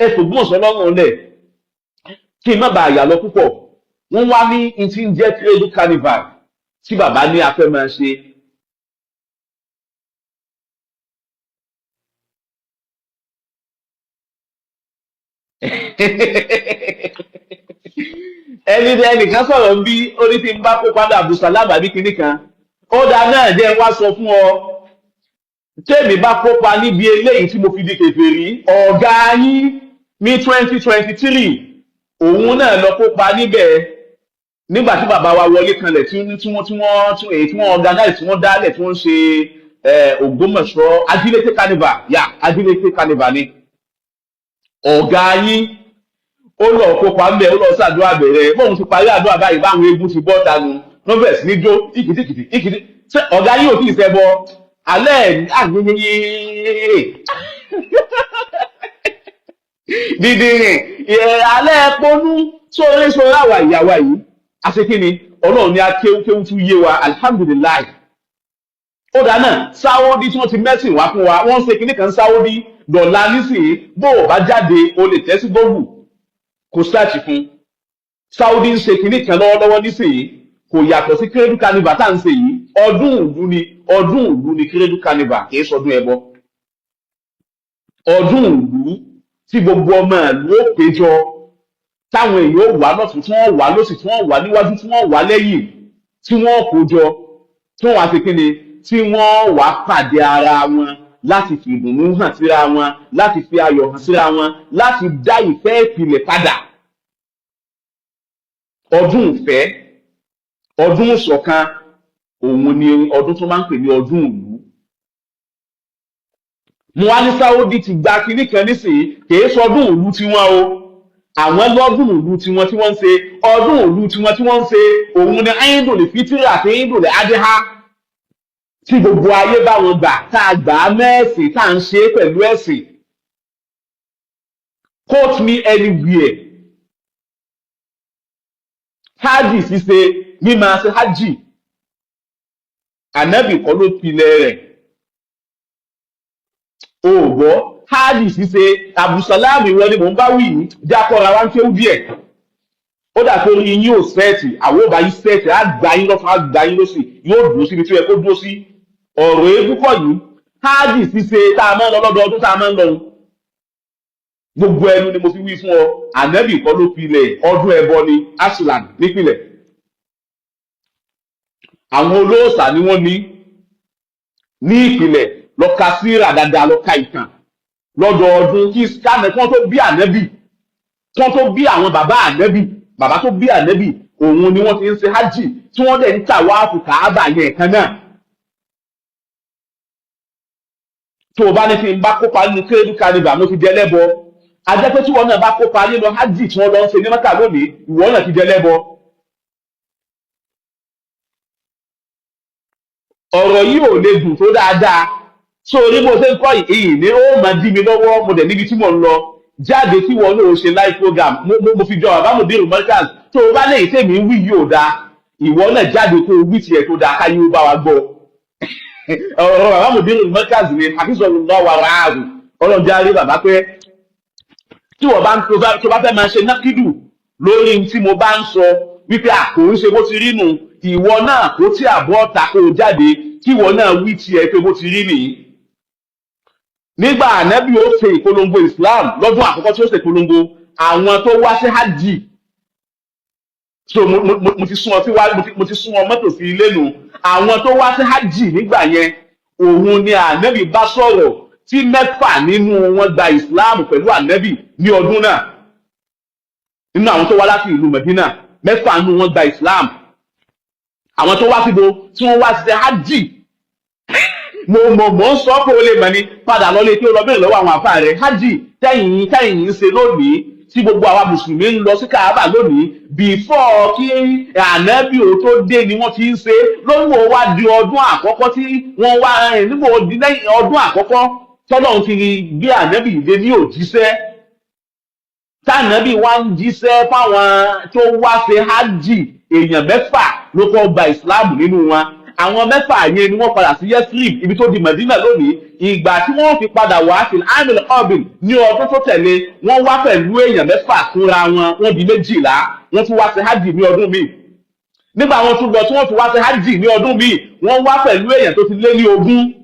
ẹ kò Ògbómọ̀ṣọ́ lọ́rùn lẹ̀. Kí n má bàa yà lọ púpọ̀, wọ́n wá ní n tí ń jẹ́ Cradle Carnival tí bàbá ní a fẹ́ máa ṣe. Ẹni ẹnìkan sọ̀rọ̀ ń bí, ó ní tí ń bá kópa ní Abdulsalam àbí kinní kan, ó dáa náà, jẹ́ wá sọ fún ọ, tèmi bá kópa níbi eléyìí tí mo fi di kèfèrí, ọ̀gá yín ní 2023, òun náà lọ kópa níbẹ̀ nígbà tí bàbá wa wọlé kanlẹ̀, tí wọ́n tí wọ́n tí èyí tí wọ́n organize, tí wọ́n dálẹ̀, tí wọ́n ń ṣe Ògbómọ̀ṣọ́ Ajílété Carnival. Yà, Ajílété Carnival ni. Ọ̀gá yín ó lọ kópa ńbẹ̀, ó lọ ṣàdúrà bẹ̀rẹ̀. Bóun ti parí àdúrà báyìí, báwọn eégún ti bọ́ tanu, wọ́n bẹ̀rẹ̀ sí ní jó ìkìtìkìtì ìkìtì. Ṣé ọ̀gá yín ò tí ì ṣẹbọ alẹ́ àgbẹ̀yẹ dídìrín alẹ́ ponú sórí sórí àwà ìyàwó yìí? Àṣekínni Ọlọ́run ní akéwkéwú tún yé wa, alihamudulilayi. Ó dáná Sáwọ́dí tí wọ́n ti mẹ́sìn wá fún wa, wọ́n ń ṣe kinní kan Sáwọ́dí dọ̀la nísìnyí. Bó o bá jáde, o lè tẹ́ sí Google kò search fún. Sáwọ́dí ń ṣe kinní kan lọ́wọ́lọ́wọ́ nísìnyí, kò yàtọ̀ sí Cradle Carnival tá à ń ṣe yìí. Ọdún ìlú ni, ọdún ìlú ni Cradle Carnival, kì í sọdún ẹbọ. Ọdún ìlú tí gbogbo ọmọ ìlú ó péjọ, táwọn èèyàn ó wà lọ́tún, tí wọ́n wà lósì, tí wọ́n wà níwájú, tí wọ́n wà lẹ́yìn, tí wọ́n kó jọ, tí wọ́n wá ṣe kíni, tí wọ́n wá pàdé ara wọn láti fi ìdùnnú hàn síra wọn, láti fi ayọ̀ hàn síra wọn, láti dá ìfẹ́ ìpìlẹ̀ padà. Ọdún ìfẹ́, ọdún ìṣọ̀kan, òun ni ọdún tó máa ń pè ní ọdún ìlú. Mo wá ní Sáwọ́dí ti gba kinní kan nísìnyí, kìí sọdún ìlú tiwọn o. Àwọn lọ́dún ìlú tiwọn tí wọ́n ń ṣe, ọdún ìlú tiwọn tí wọ́n ń ṣe, òun ni Eidul Fitri àti Eidul Adha, tí gbogbo ayé bá wọn gbà, tá a gbà á mẹ́ẹ̀sìn, tá à ń ṣe é pẹ̀lú ẹ̀sìn. Quote me anywhere. Hajj ṣíṣe, mímáa ṣe hajj, ànábì kọ́ ló pilẹ̀ rẹ̀ o. Gbọ́, hajj ṣíṣe, Abdulsalam, ìwọ ni mò ń bá wí yìí, jákọ́ra wá ń kéwú díẹ̀. Ó dà pé orí yín ò set, àwọn ò bá yín set, á gbà yín lọ́tún, á gbà yín lọ́sì, yóò dúró síbi tí ó yẹ kó dúró sí. Ọ̀rọ̀ eégún kọ́ yìí. Hajj ṣíṣe tá a máa ń lọ lọ́dọọdún, tá a máa ń lọ, gbogbo ẹnu ni mo fi wí fún ọ, ànábì kọ́ ló pilẹ̀. Ọdún ẹbọ ni aslan nípìnlẹ̀, àwọn olóòṣà ni wọ́n ní. Ní ìpìlẹ̀, lọ ka síra dáadáa, lọ ka ìtàn. Lọ́dọọdún kí kánẹ kí wọ́n tó bí ànẹ́bì, kí wọ́n tó bí àwọn bàbá ànẹ́bì, bàbá tó bí ànẹ́bì, òun ni wọ́n ti ń ṣe hajj tí wọ́n dẹ̀ ń tàwáàfù Kàábà yẹn kan náà. Tó o bá ní kí n bá kópa nínú Kérédú Carnival, mo ti di ẹlẹ́bọ. Ajẹ́ pé tí wọn náà bá kópa nínú hajj tí wọ́n lọ ń ṣe ní Mẹ́kà lónìí, ìwọ náà ti di ẹlẹ́bọ. Ọ̀rọ̀ yìí ò lè dùn tó dáadáa. So orí bó ṣe ń kọ́ ìyìn ní ó máa dí mi lọ́wọ́. Mo dẹ̀ níbi tí mò ń lọ jáde tí wọn náà ṣe live program. Mo fi jọ bàbá Mudiru Markaz. Tó o bá lẹ́yìn tèmi ń wí yìí ò dáa, ìwọ náà jáde kó o wí tiẹ̀ tó dáa, káyé ó bá wa gbọ́. Ọ̀rọ̀ bàbá Mudiru Markaz ni àfisọ̀rọ̀ wà ráàrù ọlọ́jà rí bàbá pé tí wọ́n bá ń tó bá fẹ́ máa ṣe nákìdù lórí tí mo bá ń sọ wípé àkó ń ṣe bó ti rí nù, ìwọ náà kó tí àbọ̀ ta kó o jáde kí ìwọ náà wí tiẹ̀ pé bó ti rí nìyí. Nígbà ànábì ó ṣe ìpolongo Islam lọ́dún àkọ́kọ́ tí ó ṣe ìpolongo, àwọn tó wá sí hajj, so mo ti sún ọ sí wá, mo ti sún ọ mọ́tò sí ilé nu. Àwọn tó wá sí hajj nígbà yẹn, òun ni ànábì bá sọ̀rọ̀ tí 6 nínú wọn gba Islam pẹ̀lú ànábì ní ọdún náà. Nínú àwọn tó wá láti ìlú Medina, 6 nínú wọn gba Islam. Àwọn tó wá síbo tí wọ́n wá sí hajj, mo ń sọ pé o lè mọ̀ ni, padà lọ lé kí o lọ bẹ̀rẹ̀ lọ́wọ́ àwọn àfáà rẹ̀. Hajj tẹ̀yìn ń ṣe lónìí tí gbogbo àwa mùsùlùmí ń lọ sí Káàbà lónìí, before kí ànábì ò tó dé ni wọ́n ti ń ṣe. Lónìí ó wá di ọdún àkọ́kọ́ tí wọ́n wá nígbà ó di lẹ́yìn ọdún àkọ́kọ́ tọ́lọ́run ti gbé ànábì dé ní òjíṣẹ́, tànábì wá ń jíṣẹ́ fáwọn tó wá ṣe hajj, èèyàn 6 ló kọ́ gba ìsìláàmù nínú wọn. Àwọn 6 yẹn ni wọ́n padà sí Yesrib, ibi tó di Medina lónìí. Ìgbà tí wọ́n fi padà wá sí amil qabil ní ọdún tó tẹ̀lé, wọ́n wá pẹ̀lú èèyàn 6 fúnra wọn, wọ́n di 12. Wọ́n tún wá sí hajj ní ọdún míì. Nígbà wọn tún lọ tí wọ́n tún wá sí hajj ní ọdún míì, wọ́n wá pẹ̀lú èèyàn tó ti lé ní 20.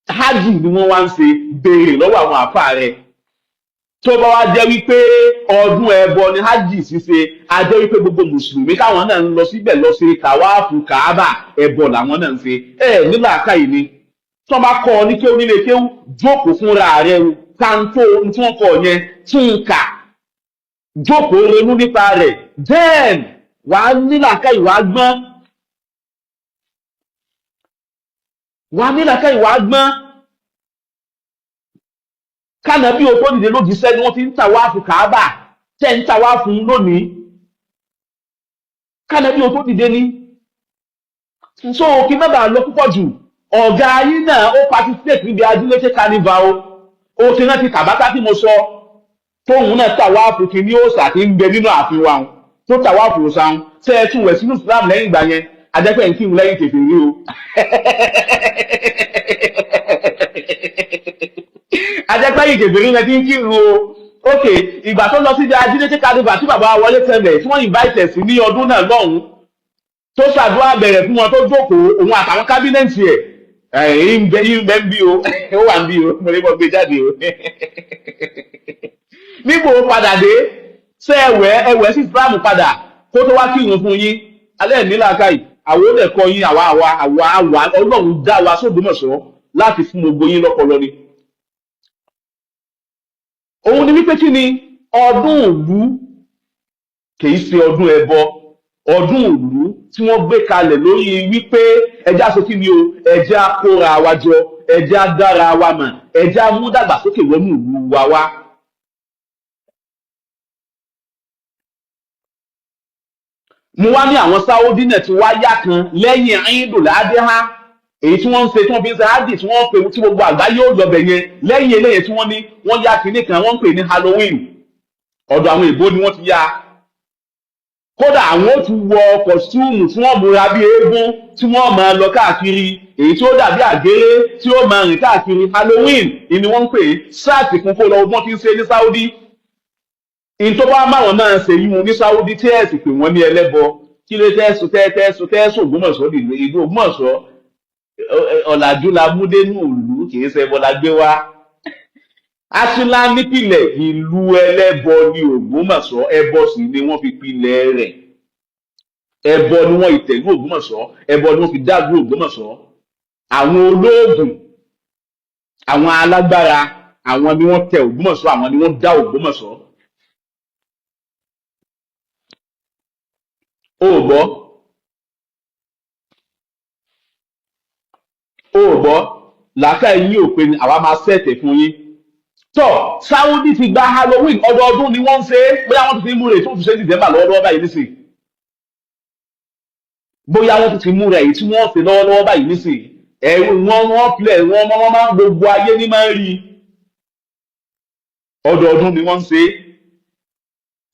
Hajj ni wọ́n wá ń ṣe. Béèrè lọ́wọ́ àwọn àfáà rẹ̀. Tó bá wá jẹ́ wípé ọdún ẹbọ ni hajj ṣíṣe, a jẹ́ wípé gbogbo mùsùlùmí káwọn náà ń lọ síbẹ̀ lọ ṣe tàwáàfù Kàábà, ẹbọ làwọn náà ń ṣe. Ẹ nílàákàyè ni tí wọ́n bá kọ́ ọ ní kéwú nílé kéwú, jókòó fúnra rẹ o, káńtó tí wọ́n kọ́ yẹn tún un kà, jókòó ronú nípa rẹ̀, then wàá nílàákàyè, wàá gbọ́n, wàá nílàákàyè, wàá gbọ́n. Kánàbí o tó dìde lójíṣẹ́ ni wọ́n ti ń tàwáàfù Kàábà tẹ́ ń tàwáàfù lónìí. Kánàbí o tó dìde ní. So kí má bàa lọ púpọ̀ jù, ọ̀gá yín náà ó participate níbi ajílété carnival o. Ó ti rántí kàbákà tí mo sọ tóun náà tàwáàfù kí ní òòṣà tí ń bẹ nínú ààfin wa tó tàwáàfù òòṣà ń tẹ́ ẹ tún wẹ̀ sínú Islam lẹ́yìn ìgbà yẹn, ajẹ́pẹ́ ń kírun lẹ́yìn kèfèrí o. Ajẹ́pẹ́ yìí kèfèrí rẹ ti ń kírun o. Ok, ìgbà tó lọ sí ibi ajílété carnival tí bàbá wọlé tẹ́lẹ̀ tí wọ́n invite sí ní ọdún náà lọ́hùn-ún, tó ṣàdúrà bẹ̀rẹ̀ fún wọn, tó jókòó òun àtàwọn kábínẹ̀tì ẹ̀ ń bẹ ń bí o, ó wà ń bí o, mo lè mọ gbé jáde o. Níbo padà dé ṣé ẹwẹ́ sí Islam padà kó tó wá kírun fún yín? Alẹ́ nílàákàyè àwọn ó lè kọ yín. Àwa àwa àwa àwa Ọlọ́run dá wa sódùmọ̀ṣọ́ láti fún gbogbo yín lọ́pọlọ ni. Òun ni wípé kí ni ọdún ìlú kìí ṣe ọdún ẹbọ, ọdún ìlú tí wọ́n gbé kalẹ̀ lórí wípé ẹja ṣe kí ni o, ẹja kóra wa jọ, ẹja dára wa mọ̀, ẹja mú dàgbàsókè wọnú ìlú wa wá. Mo wá ní àwọn Sáúdí náà ti wá yá kan lẹ́yìn Eidul Adha, èyí tí wọ́n ń ṣe tí wọ́n fi ń ṣe hajj tí wọ́n pè tí gbogbo àgbáyé ó lọ bẹ̀ yẹn. Lẹ́yìn eléyìí tí wọ́n ní wọ́n yá kinní kan wọ́n ń pè ní Halloween, ọ̀dọ̀ àwọn èbó ni wọ́n ti yá. Kódà àwọn ó tún wọ kọ̀sítúùmù tí wọ́n múra bí eégún tí wọ́n máa lọ káàkiri, èyí tí ó dàbí àgéré tí ó máa rìn káàkiri. Halloween ni wọ́n ń pè é. Sáàtì fún kó lọ wọ́n ti ń ṣe ní Saudi. In tó bá máwọn náà ṣe yíwọn ní Saudi tí ẹ̀sìn pè wọ́n ní ẹlẹ́bọ, kí ló tẹ́sùn tẹ́sùn tẹ́sùn Ògbómọ̀ṣọ́ ìlú ìlú Ògbómọ̀ṣọ́ ọ̀làjú la mú dénú ìlú, kì í ṣe ẹbọ la gbé wá. Asílá nípìnlẹ̀ ìlú ẹlẹ́bọ ní Ògbómọ̀ṣọ́, ẹbọ sì ni wọ́n fi pilẹ̀ rẹ̀. Ẹbọ ni wọ́n ìtẹ̀lú Ògbómọ̀ṣọ́, ẹbọ ni wọ́n fi dá ìlú Ògbómọ̀ṣọ́. Àwọn olóògùn, àwọn alágbára, àwọn ni wọ́n tẹ Ògbómọ̀ṣọ́, àwọn ni wọ́n dá Ògbómọ̀ṣọ́. O ò gbọ́, o ò gbọ́, làákà yín ò pé ni àwa máa sẹ̀tẹ̀ fún yín. Tọ́ Saudi ti gba Halloween, ọdọọdún ni wọ́n ń ṣe é, bóyá wọ́n ti fi mú rè tó fi ṣe December lọ́wọ́lọ́wọ́ báyìí nísìnyí, bóyá wọ́n ti mú rẹ̀ èyí tí wọ́n ṣe lọ́wọ́lọ́wọ́ báyìí nísìnyí. Ẹ̀rù wọn wọ́n pilẹ̀ wọ́n wọ́n máa ń gbogbo ayé ní máa ń rí i. Ọdọọdún ni wọ́n ń ṣe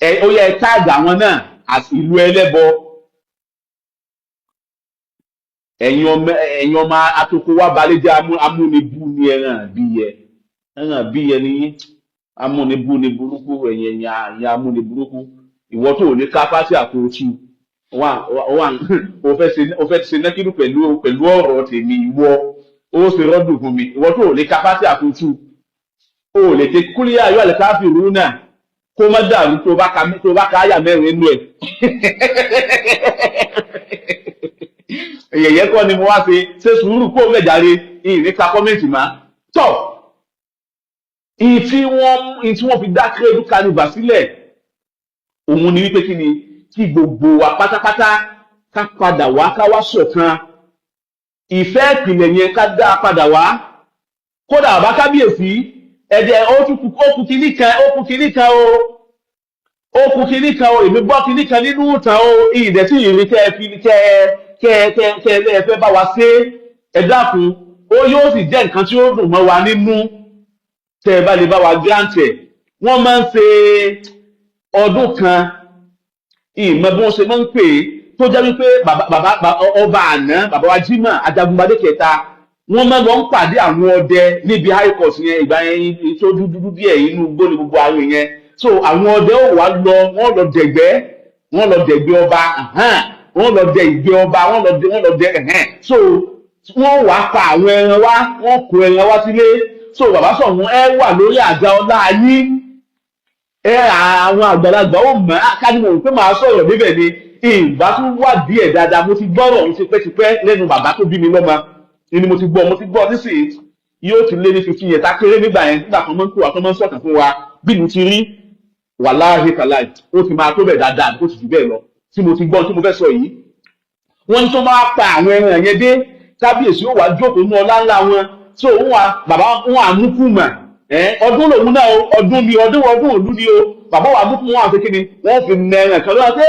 é. Ó yẹ táàgì àwọn náà àti ìlú ẹlẹ́bọ. Ẹ̀yin ọmọ atoko wa balẹ̀ jẹ́ amúnibú ni ẹran àbíyẹ, ẹran àbíyẹ ni yín, amúnibú ni burúkú, ẹ̀yin amúnibúrúkú. Ìwọ tó ò ní ká pátí àkótú wà wà, o fẹ́ ṣe nẹ́kìlú pẹ̀lú ọ̀rọ̀ tèmi, ìwọ ó ṣe rọ́dùn fún mi. Ìwọ tó ò ní ká pátí àkótú, o ò lè ké kúlíyà yóò àlè káfí rú náà kó má dàrú tó bá ka àyà mẹ́rin nínú ẹ̀. Yẹ̀yẹ́ kọ́ ni mo wá ṣe, ṣe sùúrù kó mẹ́jàre ìrìn ka kọ́mẹ́ǹtì má. Tọ́ ìtí wọ́n fi dá Cradle Carnival sílẹ̀ òun ni wípé kí ni kí gbogbo wa pátápátá ká padà wá ká wá ṣọ̀kan, ìfẹ́ ìpìlẹ̀ yẹn ká dá a padà wá. Kódà bàbá kábíyèsí ẹ̀jẹ̀ ó kú kinní kan, ó kú kinní kan o, ó kú kinní kan o, èmi gbọ́ kinní kan nínú ìtàn o, ìdẹ̀tí ìrìn kẹ́ ẹ fi kẹ́ ẹ kẹ́ ẹ kẹ́ ẹ fẹ́ bá wa ṣe, ẹ dákun, ó yóò sì jẹ́ nǹkan tí ó dùn mọ́ wa nínú tẹ́ ẹ bá lè bá wa grant ẹ̀. Wọ́n máa ń ṣe ọdún kan, ìmọ̀ bí wọ́n ṣe máa ń pè é, tó jẹ́ wípé bàbá ọba àná, bàbá wa Jimoh Ajagungbadé kẹta, wọ́n máa lọ ń pàdé àwọn ọdẹ níbi high court yẹn. Ìgbà yẹn tó dúdú díẹ̀ inú igbó ni gbogbo àwọn yẹn, so àwọn ọdẹ ó wá lọ, wọ́n lọ dẹ̀gbẹ́, wọ́n lọ dẹ̀gbẹ́ ọba, wọ́n lọ dẹ ìgbẹ́ ọba, wọ́n lọ dẹ ẹ̀hẹ́n. So wọ́n wá pa àwọn ẹran wá, wọ́n kó ẹran wá sílé. So bàbá Ṣọ̀ún ẹ wà lórí àga ọlá yín, ẹ àwọn àgbàlagbà ó mọ̀ á ká ní mo rò pé màá sọ̀rọ̀ níbẹ̀ ni ìbá tún wà díẹ̀ dáadáa. Mo ti gbọ́rọ̀ ọ̀hún tipẹ́tipẹ́ lẹ́nu bàbá tó bí mi lọ́mọ ni mo ti gbọ́ nísìnyí, yóò ti lé ní 15 years tá kéré nígbà yẹn, nígbà kan máa ń kó wa, kan máa ń sọ̀tàn fún wa bí mo ti rí, wàláhì kàláì, ó ti máa tó bẹ̀ dáadáa, ó ti jù bẹ́ẹ̀ lọ tí mo ti gbọ́ tí mo fẹ́ sọ yìí. Wọ́n ní tó máa pa àwọn ẹran yẹn dé, kábíyèsí ó wà jókòó ní ọlá ńlá wọn, so òun wa bàbá wọn àmúkù mà ọdún lòun náà, ọdún ni ọdún ọdún òlu ni o, bàbá wa àmúkù wọn àti kíni wọn fi nà ẹran kan lọ́wọ́ pé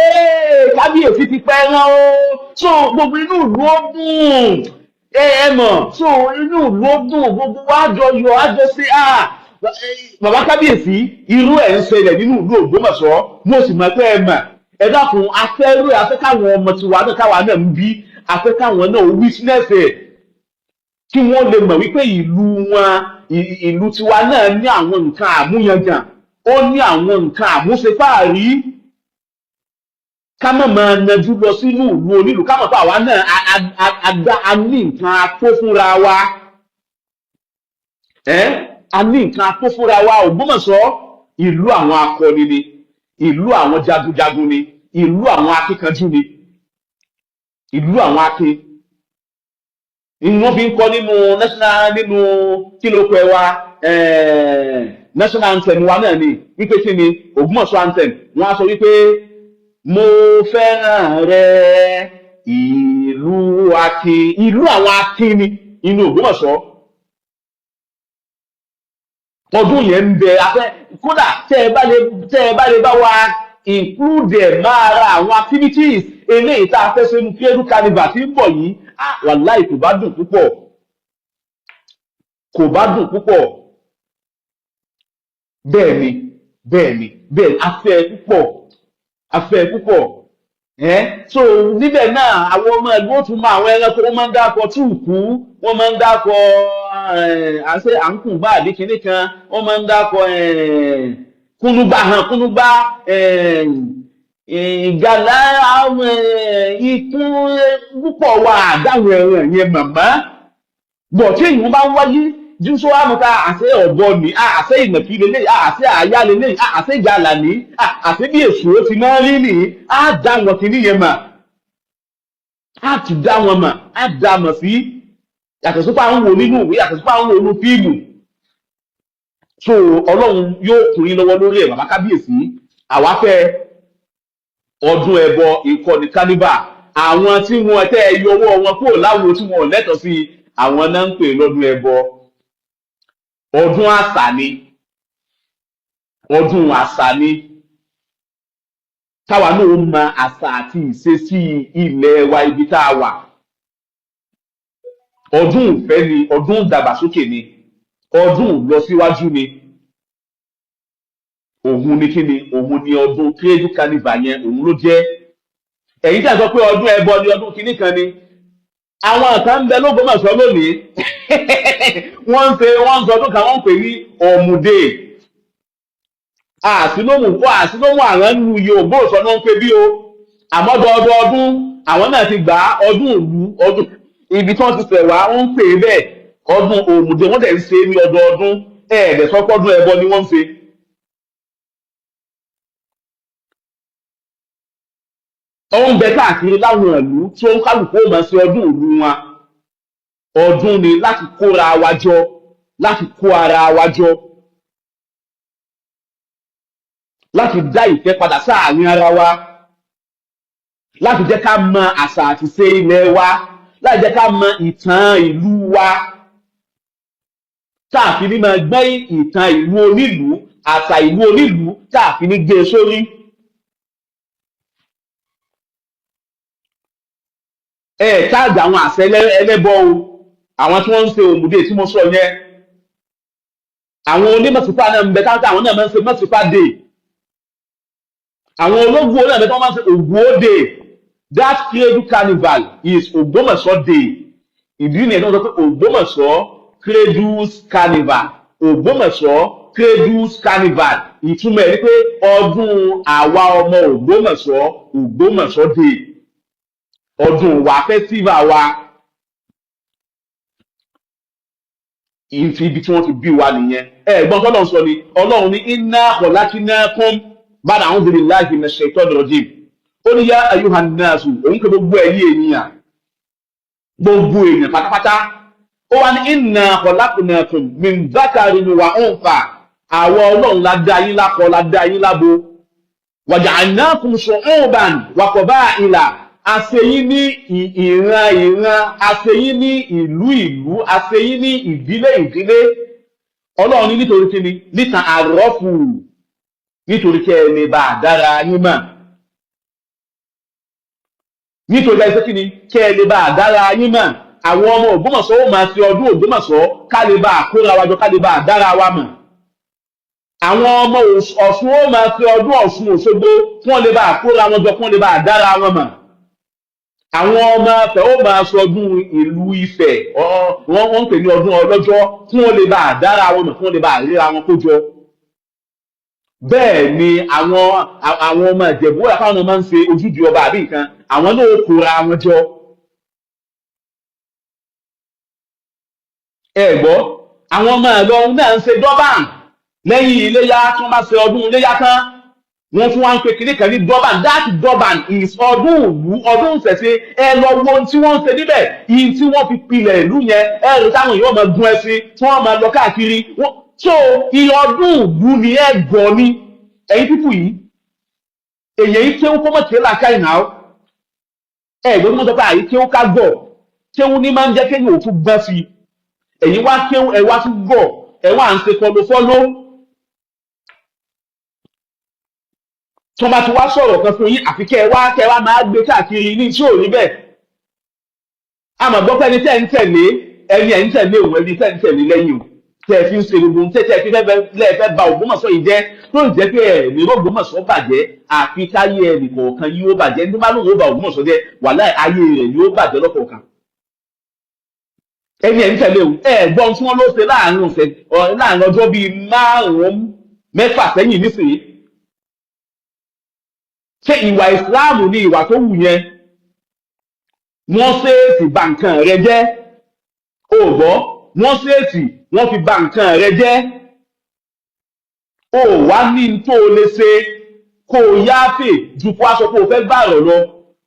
kábíyèsí ti pẹ́ rán o. So gbogbo inú ìlú ó dùn, ẹ mọ̀, so inú ìlú ó dùn, gbogbo wa jọ yọ àjọ sí à bàbá kábíyèsí. Irú ẹ̀ ń ṣẹlẹ̀ nínú ìlú Ògbómọ̀ṣọ́, mo sì mọ̀ pé ẹ mọ̀. Ẹ dákun, afẹ́rú ẹ, afẹ́ káwọn ọmọ tiwa náà káwa náà ń bí, afẹ́ káwọn náà witness ẹ̀, kí wọ́n lè mọ̀ wípé ìlú wọn, ìlú tiwa náà ní àwọn nǹkan àmúyangàn, ó ní àwọn nǹkan àmúṣefáàrí. Ká má máa najú lọ sínú ìlú onílùú, ká mọ̀ pé àwa náà a ní nǹkan ató fúnra wa, a ní nǹkan ató fúnra wa. Ògbómọ̀ṣọ́ ìlú àwọn akọni ni, ìlú àwọn jagunjagun ni, ìlú àwọn akíkanjú ni, ìlú àwọn akin ni wọ́n fi ń kọ́ nínú national, nínú kí ló pẹ́ wa, national anthem wa náà ni wípé kí ni Ògbómọ̀ṣọ́ anthem, wọ́n á sọ wípé mo fẹ́ràn rẹ ìlú akin, ìlú àwọn akin ni inú Ògbómọ̀ṣọ́. Ọdún yẹn ń bẹ afẹ́, kódà tẹ́ ẹ bá lè bá wa include ẹ̀ máa ra àwọn activities eléyìí tá a fẹ́ ṣe nu Cradle Carnival tí ń bọ̀ yìí, wàláì kò bá dùn púpọ̀, kò bá dùn púpọ̀. Bẹ́ẹ̀ ni, bẹ́ẹ̀ ni, bẹ́ẹ̀ afẹ́ púpọ̀, afẹ́ púpọ̀. So níbẹ̀ náà àwọn ọmọ ẹ̀gbọ́n ó tún mọ àwọn ẹranko, wọ́n máa ń dákọ̀ túùkú, wọ́n máa ń dákọ̀ àṣẹ àǹkùngbà àbí kinní kan, wọ́n máa ń dákọ̀ kúnúgbà hàn kúnúgbà, ìgalà, àwọn ikún púpọ̀ wà àdáhùn ẹran yẹn màmá bọ̀ tí èyí bá ń wáyé jùsọ àmọ́ta àṣẹ ọ̀bọ ní, àṣẹ ìnàkí lélẹ̀, àṣẹ àyà lélẹ̀, àṣẹ ìgalà ní, àṣẹ bí èso ti máa ń rí ní, á dá wọn kìíní yẹn mà. Á ti dá wọn mọ̀, á dá mọ̀ sí, yàtọ̀ sí pé à ń wò nínú ìwé, yàtọ̀ sí pé à ń wò nínú fíìmù. So Ọlọ́run yóò kún yín lọ́wọ́ lórí ẹ̀, bàbá kábíyèsí. Àwa fẹ́ ọdún ẹbọ ìkọ́ni carnival. Àwọn tí wọn tẹ́ ẹ yọ ọwọ́ wọn kúrò láwo tí wọn ò lẹ́tọ̀ọ́ sí, àwọn náà ń pè lọ́dún ẹbọ. Ọdún àṣà ni, ọdún àṣà ni, táwa náà mọ àṣà àti ìṣesí ilẹ̀ wa, ibi tá a wà. Ọdún ìfẹ́ ni, ọdún ìdàgbàsókè ni, ọdún ìlọsíwájú ni. Òun ni kí ni? Òun ni ọdún Cradle Carnival yẹn, òun ló jẹ́. Ẹ̀yin tí a sọ pé ọdún ẹbọ ni, ọdún kìíní kan ni, àwọn kan ń bẹ lÓgbómọ̀ṣọ́ lónìí, wọ́n ń ṣe, wọ́n ń sọ ọdún kan, wọ́n ń pè ní Ọ̀mùdé. Àsìlómù kó àsìlómù àwọn lu iye Ògbómọ̀ṣọ́ náà ń pè bí o, àmọ́ dọọdọọdún àwọn náà ti gbà á, ọdún ìlú, ọdún ibi tí wọ́n ti ṣẹ̀ wá, wọ́n ń pè é bẹ́ẹ̀, ọdún Òmùdé. Wọ́n dẹ̀ ń ṣe é ní ọdọọdún. Ẹ̀ẹ́dẹ̀ sọ pé ọdún ẹbọ ni wọ́n ń ṣe. Ó ń bẹ káàkiri láwọn ìlú tí ó ń kálukú ó máa ṣe ọdún ìlú wọn. Ọdún ni láti kóra wa jọ, láti kó ara wa jọ, láti dá ìfẹ́ padà sáàárín ara wa, láti jẹ́ ká mọ àṣà àti ìṣe ilẹ̀ wa, láti jẹ́ ká mọ ìtàn ìlú wa, táàfin ní máa gbé ìtàn ìlú onílùú, àṣà ìlú onílùú, táàfin ní gbé e sórí. Ẹ táàgì àwọn àṣẹ ẹlẹ́bọ o, àwọn tí wọ́n ń ṣe Òmùdé tí mo sọ yẹn. Àwọn onímọ̀sífà náà ń bẹ káńtà, àwọn náà máa ń ṣe mọ̀sífà day. Àwọn ológun náà ń bẹ tí wọ́n máa ń ṣe Ògùn Day. That Cradle Carnival is Ògbómọ̀ṣọ́ Day. Ìdí nìyẹn tí wọ́n sọ pé Ògbómọ̀ṣọ́ Cradles Carnival, Ògbómọ̀ṣọ́ Cradles Carnival. Ìtumọ̀ ẹ̀ ni pé ọdún àwa ọmọ Ògbómọ̀ṣọ́, Ògbómọ̀ṣọ́ Day, ọdún wa, festival wa, ibi tí wọ́n ti bí wa nìyẹn. Ẹ̀gbọ́n tọ́lọ́run sọ ni, Ọlọ́run ní inna khalaqnakum ba'da a'udhu billahi minash shaitani rajim. Ó ní yá ayyuhan nasu, òun pé gbogbo ẹ̀yin ènìyàn, gbogbo èèyàn pátápátá. Ó wá ní inna khalaqnakum min dhakarin wa untha, àwọn Ọlọ́run la dá yín lákọ, la dá yín lábo. Waja'alnakum shu'uban wa qaba'ila, àṣeyín ní ìran ìran, àṣeyín ní ìlú ìlú, àṣeyín ní ìdílé ìdílé. Ọlọ́run ní nítorí kíni? Níta àrọ́fù, nítorí kẹ́ ẹ lè bá a dára yín mọ̀, nítorí ẹ ṣe kíni? Kẹ́ ẹ lè bá a dára yín mọ̀. Àwọn ọmọ Ògbómọ̀ṣọ́ ó máa ṣe ọdún Ògbómọ̀ṣọ́ ká lè bá a kóra wa jọ, ká lè bá a dára wa mọ̀. Àwọn ọmọ Ọ̀ṣun ó máa ṣe ọdún Ọ̀ṣun Òṣogbo kí wọ́n lè bá a kóra wọn jọ, kí wọ́n lè bá a dára wọn mọ̀. Àwọn ọmọ Ifẹ̀ ó máa sọdún ìlú Ifẹ̀, wọ́n ń pè ní ọdún ọlọ́jọ́, kí wọ́n lè bá a dára wọn mọ̀, kí wọ́n lè bá a ríra wọn kó jọ. Bẹ́ẹ̀ ni àwọn ọmọ Ìjẹ̀bú wà fáwọn máa ń ṣe ojúde ọba àbí nǹkan, àwọn náà ó kóra wọn jọ. Ẹ gbọ́, àwọn ọmọ Ìlọrin náà ń ṣe dọ́bàn lẹ́yìn iléyá. Tí wọ́n bá ṣe ọdún iléyá tán, wọ́n tún wá ń pe kinní kan ní dọ́bàn. That dọ́bàn is ọdún ìlú, ọdún ìṣẹ̀ṣe. Ẹ lọ wo ohun tí wọ́n ń ṣe níbẹ̀, ìyìn tí wọ́n fi pilẹ̀ ìlú yẹn. Ẹ rí táwọn èèyàn máa gun ẹṣin, tí wọ́n máa lọ káàkiri. So iye ọdún ìlú ni. Ẹ gbọ́ ni ẹ̀yin pípù yìí, èyàn yìí kéwú kó mọ̀ kéwú làákà ìnáwó. Ẹ gbọ́dọ̀ mọ̀ sọ pé àyè kéwú ká gọ̀, kéwú ní máa ń jẹ́ kéèyàn ò tún gbọ́n sí i. Ẹ̀yin wá kéwú, ẹ wá tún gọ̀, ẹ wá ń ṣe fọlọ́fọlọ́. Tí wọ́n bá ti wá sọ̀rọ̀ kan fún yín, àfi kẹ́ ẹ wá máa gbé káàkiri ní tí ò rí bẹ́ẹ̀. Àmọ́ gbọ́ pé ẹni tẹ́ ń tẹ̀lé, ẹni ẹ̀ ń tẹ̀lé òun, ẹni tẹ́ ń tẹ̀lé lẹ́yìn o, tẹ́ ẹ fi ń ṣe gbogbo ohun tẹ́ ẹ fi fẹ́ lẹ́ẹ̀fẹ́ ba Ògbómọ̀ṣọ́ yìí jẹ́, tó ń jẹ́ pé ẹ̀ ní Ògbómọ̀ṣọ́ bàjẹ́, àfi káyé ẹnì kọ̀ọ̀kan yìí ó bàjẹ́. Ní tó bá lóun ó ba Ògbómọ̀ṣọ́ jẹ́, wàláhì ayé rẹ̀ ni ó bàjẹ́ lọ́kọ̀ọ̀kan. Ẹni ẹ̀ ń tẹ̀lé o, ẹ gbọ́n tí wọ́n ló ṣe láàrin ọ̀sẹ̀, láàrin ọjọ́ bíi 5 mẹ́fà sẹ́yìn nísìnyí. Ṣé ìwà ìsìláàmù ni ìwà tó wù yẹn? Wọ́n ṣèèsì bà nǹkan rẹ jẹ́. O gbọ́, wọ́n ṣèèsì, wọ́n fi bà nǹkan rẹ jẹ́. O wá ní tó o lè ṣe kó o yááfè ju kó a sọ pé o fẹ́ gbàrọ̀ lọ.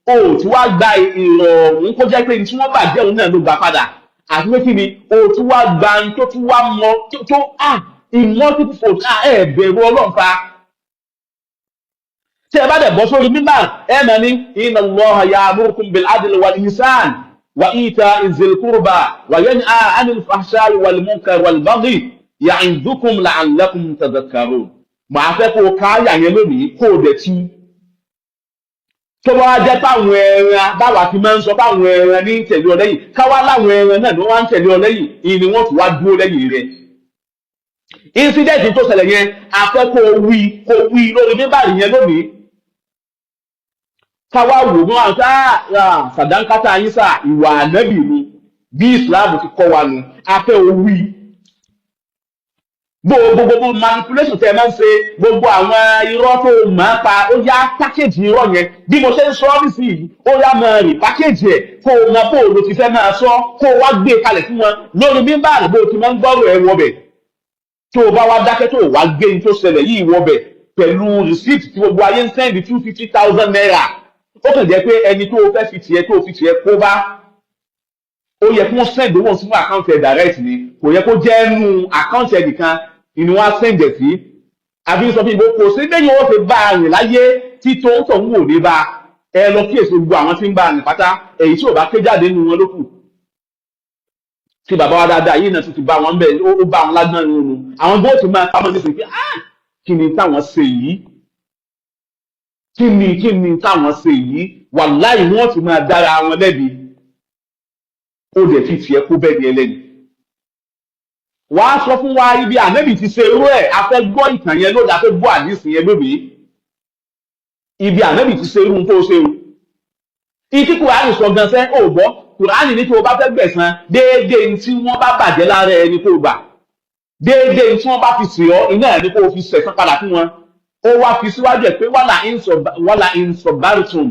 O tí wàá gba ìrọ̀rùn kó jẹ́ pé ní tí wọ́n bàjẹ́ òun náà ló gbà padà. Àti pé kí ni o tún wá gba ní tó tún wá mọ tó in multiple fold? Ẹ bẹ̀rù Ọlọ́run fa. Tí ẹ bá dẹ̀ bọ́ sórí mímbà, ẹ mọ̀ ní inna Allaha ya'murukum bil adli wal ihsan wa ita'i zil qurba wa yanha 'anil fahsha'i wal munkar wal baghi ya'idhukum la'allakum tadhakkarun. Màá fẹ́ kó o ká àyà yẹn lónìí, kó o dẹ̀ tú. Tó bá wá jẹ́ páwọn ẹran báwa ti máa ń sọ páwọn ẹran ní tẹ̀lé ọ lẹ́yìn, káwá láwọn ẹran náà ni wọ́n wá ń tẹ̀lé ọ lẹ́yìn, ìní ni wọ́n tún wá dúró lẹ́yìn rẹ̀. Incident tó ṣẹlẹ̀ yẹn, a fẹ́ kó o wí, kó o wí lórí bíbáàrí yẹn lónìí, káwá wò wọ́n àti sàdánkátà yín sà, ìwà ànábì nu bí Islam ti kọ́ wa nu. A fẹ́ o wí gbogbo gbogbo manipulation tẹ ẹ máa ń ṣe, gbogbo àwọn irọ́ tó máa pa. Ó yá, package irọ́ yẹn bí mo ṣe ń sọ ọ́ nísìnyí. Ó yá, máa rì package ẹ̀, kó o mọ bó o lo ti fẹ́ máa sọ, kó o wá gbé e kalẹ̀ fún wọn lórí mímbàrì bó o ti máa ń gbọ́rọ̀ ẹ wọbẹ̀. Tó o bá wá dákẹ́, tó o wá gbé ní tó ṣẹlẹ̀ yìí wọbẹ̀ pẹ̀lú receipt tí gbogbo ayé ń send ₦250,000, ó kàn jẹ́ pé ẹni tó o fẹ́ fi tiẹ̀, tó o fi tiẹ̀ kó bá, ó yẹ kí wọ́n send owó sínú account ẹ̀ direct ni. Kò yẹ kó jẹ́ nú account ẹ̀ nìkan ni wọ́n á send ẹ̀ sí. Àbí sọ fún mi, kò sí lẹ́yìn owó fi bá a rìn láyé tí tó ń tọ̀ ń wò ní bá ẹ lọ kíyèsí. Gbogbo àwọn tí ń bá a rìn pátá, èyí tí ò bá ké jáde nínú wọn ló kù. Tí bàbá wa dáadáa yìí náà tún ti bá wọn bẹ, ó bá wọn lágbọ́n nínú àwọn bó ti máa pamọ́ nísìnyí pé, ah, kí ni táwọn ṣe yìí? Kí ni táwọn ṣe yìí? Wàláì, wọ́n ti máa dára wọn lẹ́bi. Ó dẹ̀ fi tiẹ̀ kó bẹ́ẹ̀ ni ẹlẹ́ni. Wàá sọ fún wa ibi ànábì ti ṣe irú ẹ̀. A fẹ́ gbọ́ ìtàn yẹn lónìí, a fẹ́ gbọ́ àdìsí yẹn lónìí, ibi ànábì ti ṣe irú tó ṣe o. Ìtí Kùránì sọ gan sẹ́ ò gbọ́. Kùránì ní tí o bá fẹ́ gbẹ̀san, déédéé ní tí wọ́n bá bàjẹ́ lára ẹni kó gbà, déédéé ní tí wọ́n bá fi sè ọ́, iná ẹ̀ ní kó o fi sẹ̀san padà fún wọn. Ó wá fi síwájú ẹ̀ pé wàlà ìsọ̀bárìtùm,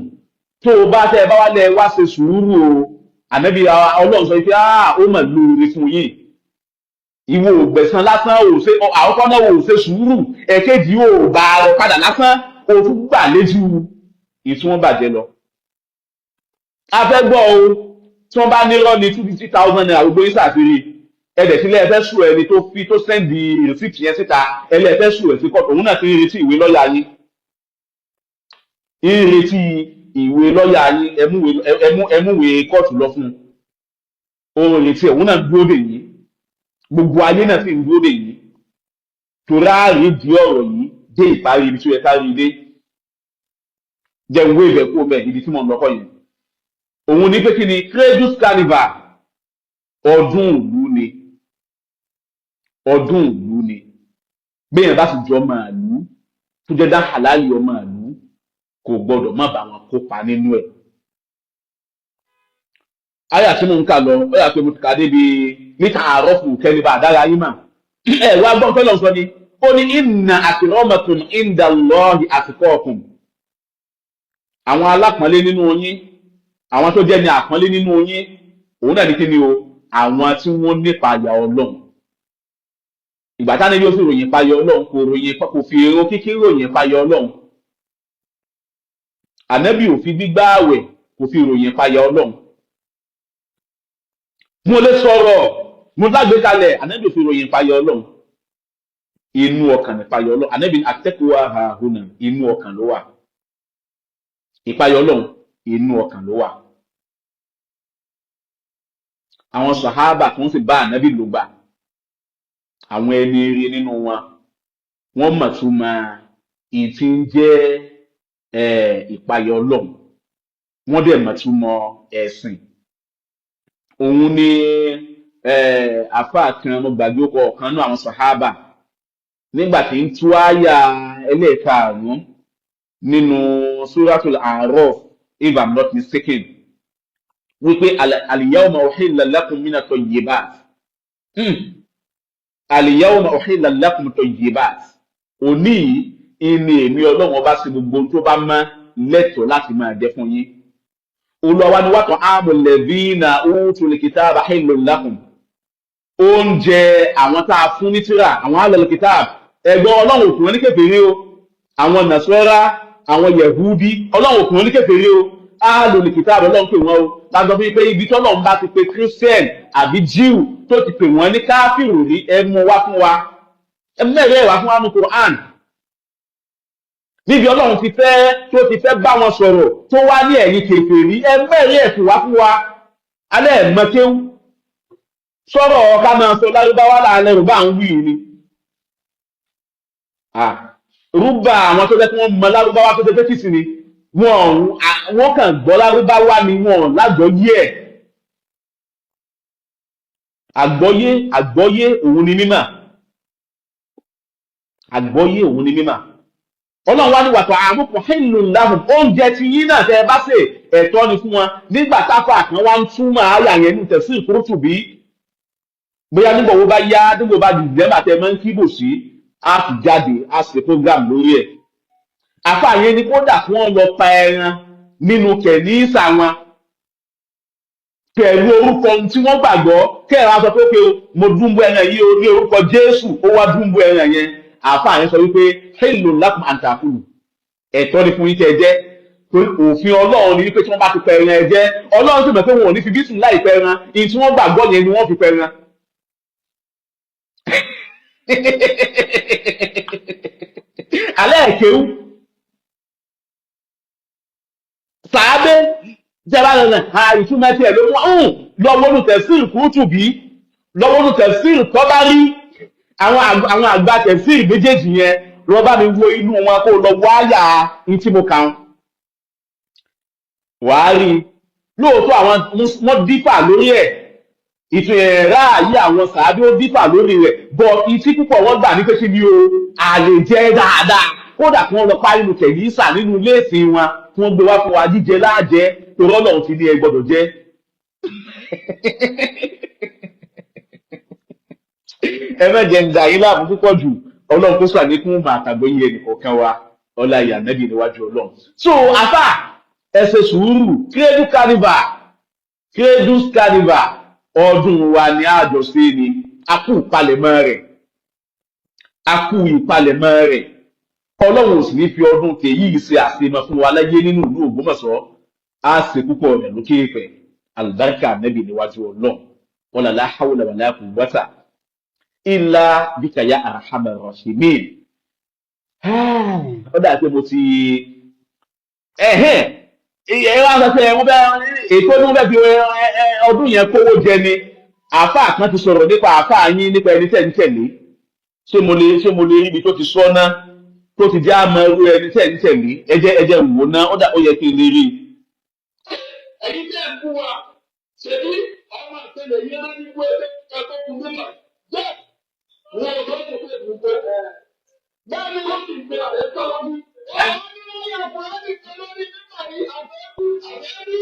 tó o bá tẹ́ ẹ bá wálẹ̀ wá ṣe sùúrù o. Ànábì Ọlọ́run sọ pé ó mà lóore fún yín. Ìwọ ò gbẹ̀san lásán, ò ṣe àkọ́kọ́ náà, ò ṣe sùúrù, ẹ̀kejì ò bá a padà lásán, o tún gbà léjú ìtí wọ́n bàjẹ́ lọ. A fẹ́ gbọ́ o. Tí wọ́n bá nírọ́ ní ₦250,000, gbogbo yín ṣàfihàn ẹ̀dẹ̀ sílẹ̀. Ẹ fẹ́ sue ẹni tó fi tó send receipt yẹn síta. Ẹ fẹ́ sue ẹ̀ sí kọ́ọ̀tù. Òun náà ti ń retí ìwé lọ́ọ̀yà yín, ń retí ìwé lọ́ọ̀yà yín. Ẹmúwèé kóòtù lọ fún un. Òun retí ẹ̀, òun náà dúró dè yín. Gbogbo ayé náà sì ń dúró dè yín, torí àárín di ọ̀rọ̀ yìí dé ìparí ibi tí ó yẹ ká rí dé. Jẹun wé ibẹ̀ kú bẹ́ẹ̀. Ibi tí mo ń lọ́kọ̀ yẹn, òun ní pé kí ni Cradles Carnival? Ọdún ìlú ni, ọdún ìlú ni. Béèyàn bá sì jọ màálù tó jẹ́ dá halali ọmọ ìlú, kò gbọdọ̀ má bá wọn kópa nínú ẹ̀. Àyà tí mo ń kà lọ, ó yà pé mo ti kà débi níta àárọ̀fù kẹ́lí bá àdára yín mà. Ẹ wá gbọ́n tọ́lọ̀ sọ ni, ó ní inna akramakum indallahi atqakum. Àwọn alápọ̀nlé nínú yín, àwọn tó jẹ́ ní àpọ́nlé nínú yín, òun náà ní kí ni o? Àwọn tí wọ́n nípa àyà Ọlọ́run. Ìgbà táwọn yóò fi ròyìn payọ Ọlọ́run, kò ròyìn, kò fi èrò kíkí ròyìn payọ Ọlọ́run. Ànábì ò fi gbígbá àwẹ̀, kò fi ròyìn payọ Ọlọ́run. Mo lè sọ̀rọ̀, mo lágbèékalẹ̀. Ànábì ò fi ròyìn payọ Ọlọ́run. Inú ọkàn nípayọ Ọlọ́run. Ànábì àtẹ́kùwà àhùnà, inú ọkàn ló wà. Ìpayọ Ọlọ́run, inú ọkàn ló wà. Àwọn sàhábà kan sì bá ànábì lò gbà, àwọn ẹni rí nínú wọn, wọ́n mọ̀ tún máa ìtí ń jẹ́ ìpayọ Ọlọ́run, wọ́n dẹ̀ mọ̀ tún mọ ẹ̀sìn. Òun ni àfáà kan, mo gbàgbé ọkọ̀ ọ̀kan náà, àwọn sàhábà, nígbà tí ń tú àyà ẹlẹ́ẹ̀karùn-ún nínú Suratul A'raf, if I'm not mistaken, wípé al-yawma uhilla lakum mina tayyibat, al-yawma uhilla lakum tayyibat, òní ìní èmi Ọlọ́run ọba sí gbogbo ohun tó bá mọ́ lẹ́tọ̀ọ́ láti máa jẹ fún yín. Olùwà ni wa ta'amul ladhina utul kitaba hillun lakum, oúnjẹ àwọn tá a fún ní tírà, àwọn ahlul kitab. Ẹ̀gbọ́n, Ọlọ́run òkú wọn ní kèfèrí o. Àwọn Nàṣọ́rá, àwọn Yẹ̀húdí, Ọlọ́run òkú wọn ní kèfèrí o. Ahlul Kitab Ọlọ́run pè wọ́n o. Láti sọ fún yín pé ibi tọ́lọ́run bá ti pe Christian àbí Jew tó ti pè wọ́n ní káfíìrù rí, ẹ mú wá fún wa, ẹ mẹ́rẹ̀ẹ́ ẹ̀ wá fún wa ní Quran, níbi Ọlọ́run ti fẹ́ tó ti fẹ́ bá wọn sọ̀rọ̀ tó wá ní ẹ̀yin kèfèrí, ẹ mẹ́rẹ̀ẹ́ ẹ̀ sì wá fún wa. Alẹ́ ẹ̀ mọ́kéwú sọ̀rọ̀ ká máa sọ lárúbáwá láàlẹ́ rúbà ń wí ni. Rúbà àwọn tó jẹ́ kí wọ́n mọ lárúbáwá tó jẹ́ pé kìsì ni wọ́n kàn gbọ́ lárúbáwá ni, wọ́n lágbọ́yé ẹ̀. Àgbọ́yé, àgbọ́yé òun ni mímà, àgbọ́yé òun ni mímà. Ọlọ́run wá ní wàtò àmúkù hillun lahum, oúnjẹ tí yín náà tẹ́ ẹ bá sè, ẹ̀tọ́ ni fún wọn. Nígbà táfà kan wá ń túmọ̀ àyà yẹn ní tafsir Qurtubi, bóyá nígbà wo bá yá, nígbà wo bá di December tẹ́ ẹ máa ń kíbò sí, á fi jáde, á ṣe program lórí ẹ̀. Àfà yẹn ni kódà kí wọ́n lọ pa ẹran nínú kẹ̀nísà wọn pẹ̀lú orúkọ tí wọ́n gbàgbọ́, kẹ́ẹ̀rọ á sọ pé o mo dúnbú ẹran yìí o ní orúkọ Jésù, ó wá dúnbú ẹran yẹn. Àfà yẹn sọ wípé hillun lakum an ta'kulu, ẹ̀tọ́ ni fún yín kẹ́ ẹ jẹ, torí òfin Ọlọ́run ni wípé tí wọ́n bá ti pa ẹran, ẹ jẹ. Ọlọ́run sì mọ̀ pé wọn ò ní fi bísí láì pẹ ẹran ìyí tí wọ́n gbàgbọ́ yẹn ni wọ́n fi pẹ ẹran. Alẹ́ ẹ̀kéwú sàábé jẹba lọ́nà ìtumọ̀ tiẹ̀ ló mú ọ̀hún lọ́wọ́nù tafsir Qurtubi, lọ́wọ́nù tafsir Tabari, àwọn àgbà tafsir méjèèjì yẹn, lọ bá mi wo inú wọn kó lọ wọ àyà ní tí mo kà ń wàá rí i lóòótọ́ àwọn wọ́n dífà lórí ẹ̀, ìtún ẹ̀ ráàyè àwọn sàábé ó dífà lórí rẹ̀ bọ̀, ìtí púpọ̀ wọ́n gbà ní pé kí ni o àlè jẹ́ dáadáa, kódà kí wọ́n lọ parí nu kẹ̀lísà nínú ilé ìsìn wọn kí wọ́n gbé wá fún wa, jíjẹ láàjẹ́, torí Ọlọ́run ti ní ẹ gbọ́dọ̀ jẹ. Ẹ má jẹ́ ń da yín láàmú púpọ̀ jù. Ọlọ́run kó sàlékún mà àtàgbọ́yé ẹnìkọ̀ọ̀kan wa, ọlá ìyá nẹ́bí níwájú Ọlọ́run. So àfà, ẹ ṣe sùúrù. Credu Carnival, Credu Carnival ọdún wa ni àjọṣe ni, a kú ìpalẹ̀mọ́ rẹ̀, a kú ìpalẹ̀mọ́ rẹ̀. Ọlọ́run ò sì ní fi ọdún tèyí ṣe àṣemọ fún wa láyé nínú ìlú Ògbómọ̀ṣọ́. Á ṣe púpọ̀ rẹ̀ lókè pẹ̀, àlùbáríkà nẹ́bí níwájú Ọlọ́run, wala la hawla wala quwwata illa bika ya arhamar rahimin. Ó dà pé mo ti ẹ̀hẹ́n ẹ wá sọ pé wọ́n fẹ́ ètò ní wọ́n fẹ́ fi ọdún yẹn kówó jẹ ni. Àáfàá kan ti sọ̀rọ̀ nípa àáfàá yín, nípa ẹni tẹ̀ ń tẹ̀lé. Ṣé mo lè rí ibi tó ti sọ ná, tó ti jẹ́ àmọ́ irú ẹni tẹ̀ ń tẹ̀lé? Ẹ jẹ́ wò ná, ó dà, ó yẹ kí n lè rí i. Ẹ̀yin tẹ́ ń bú wa, ṣèbí ọmọ àtẹlẹ yẹn ló ní wé ẹgbẹ́ kún nígbà bẹ́ẹ̀ wọn ò lọ́dún pé gbogbo bẹ́ẹ̀ ni wọ́n sì gbé ẹ̀tọ́ lọ́dún. Àwọn ní ọkùnrin ti tẹ lórí nígbà ní àfẹ́kù àfẹ́rí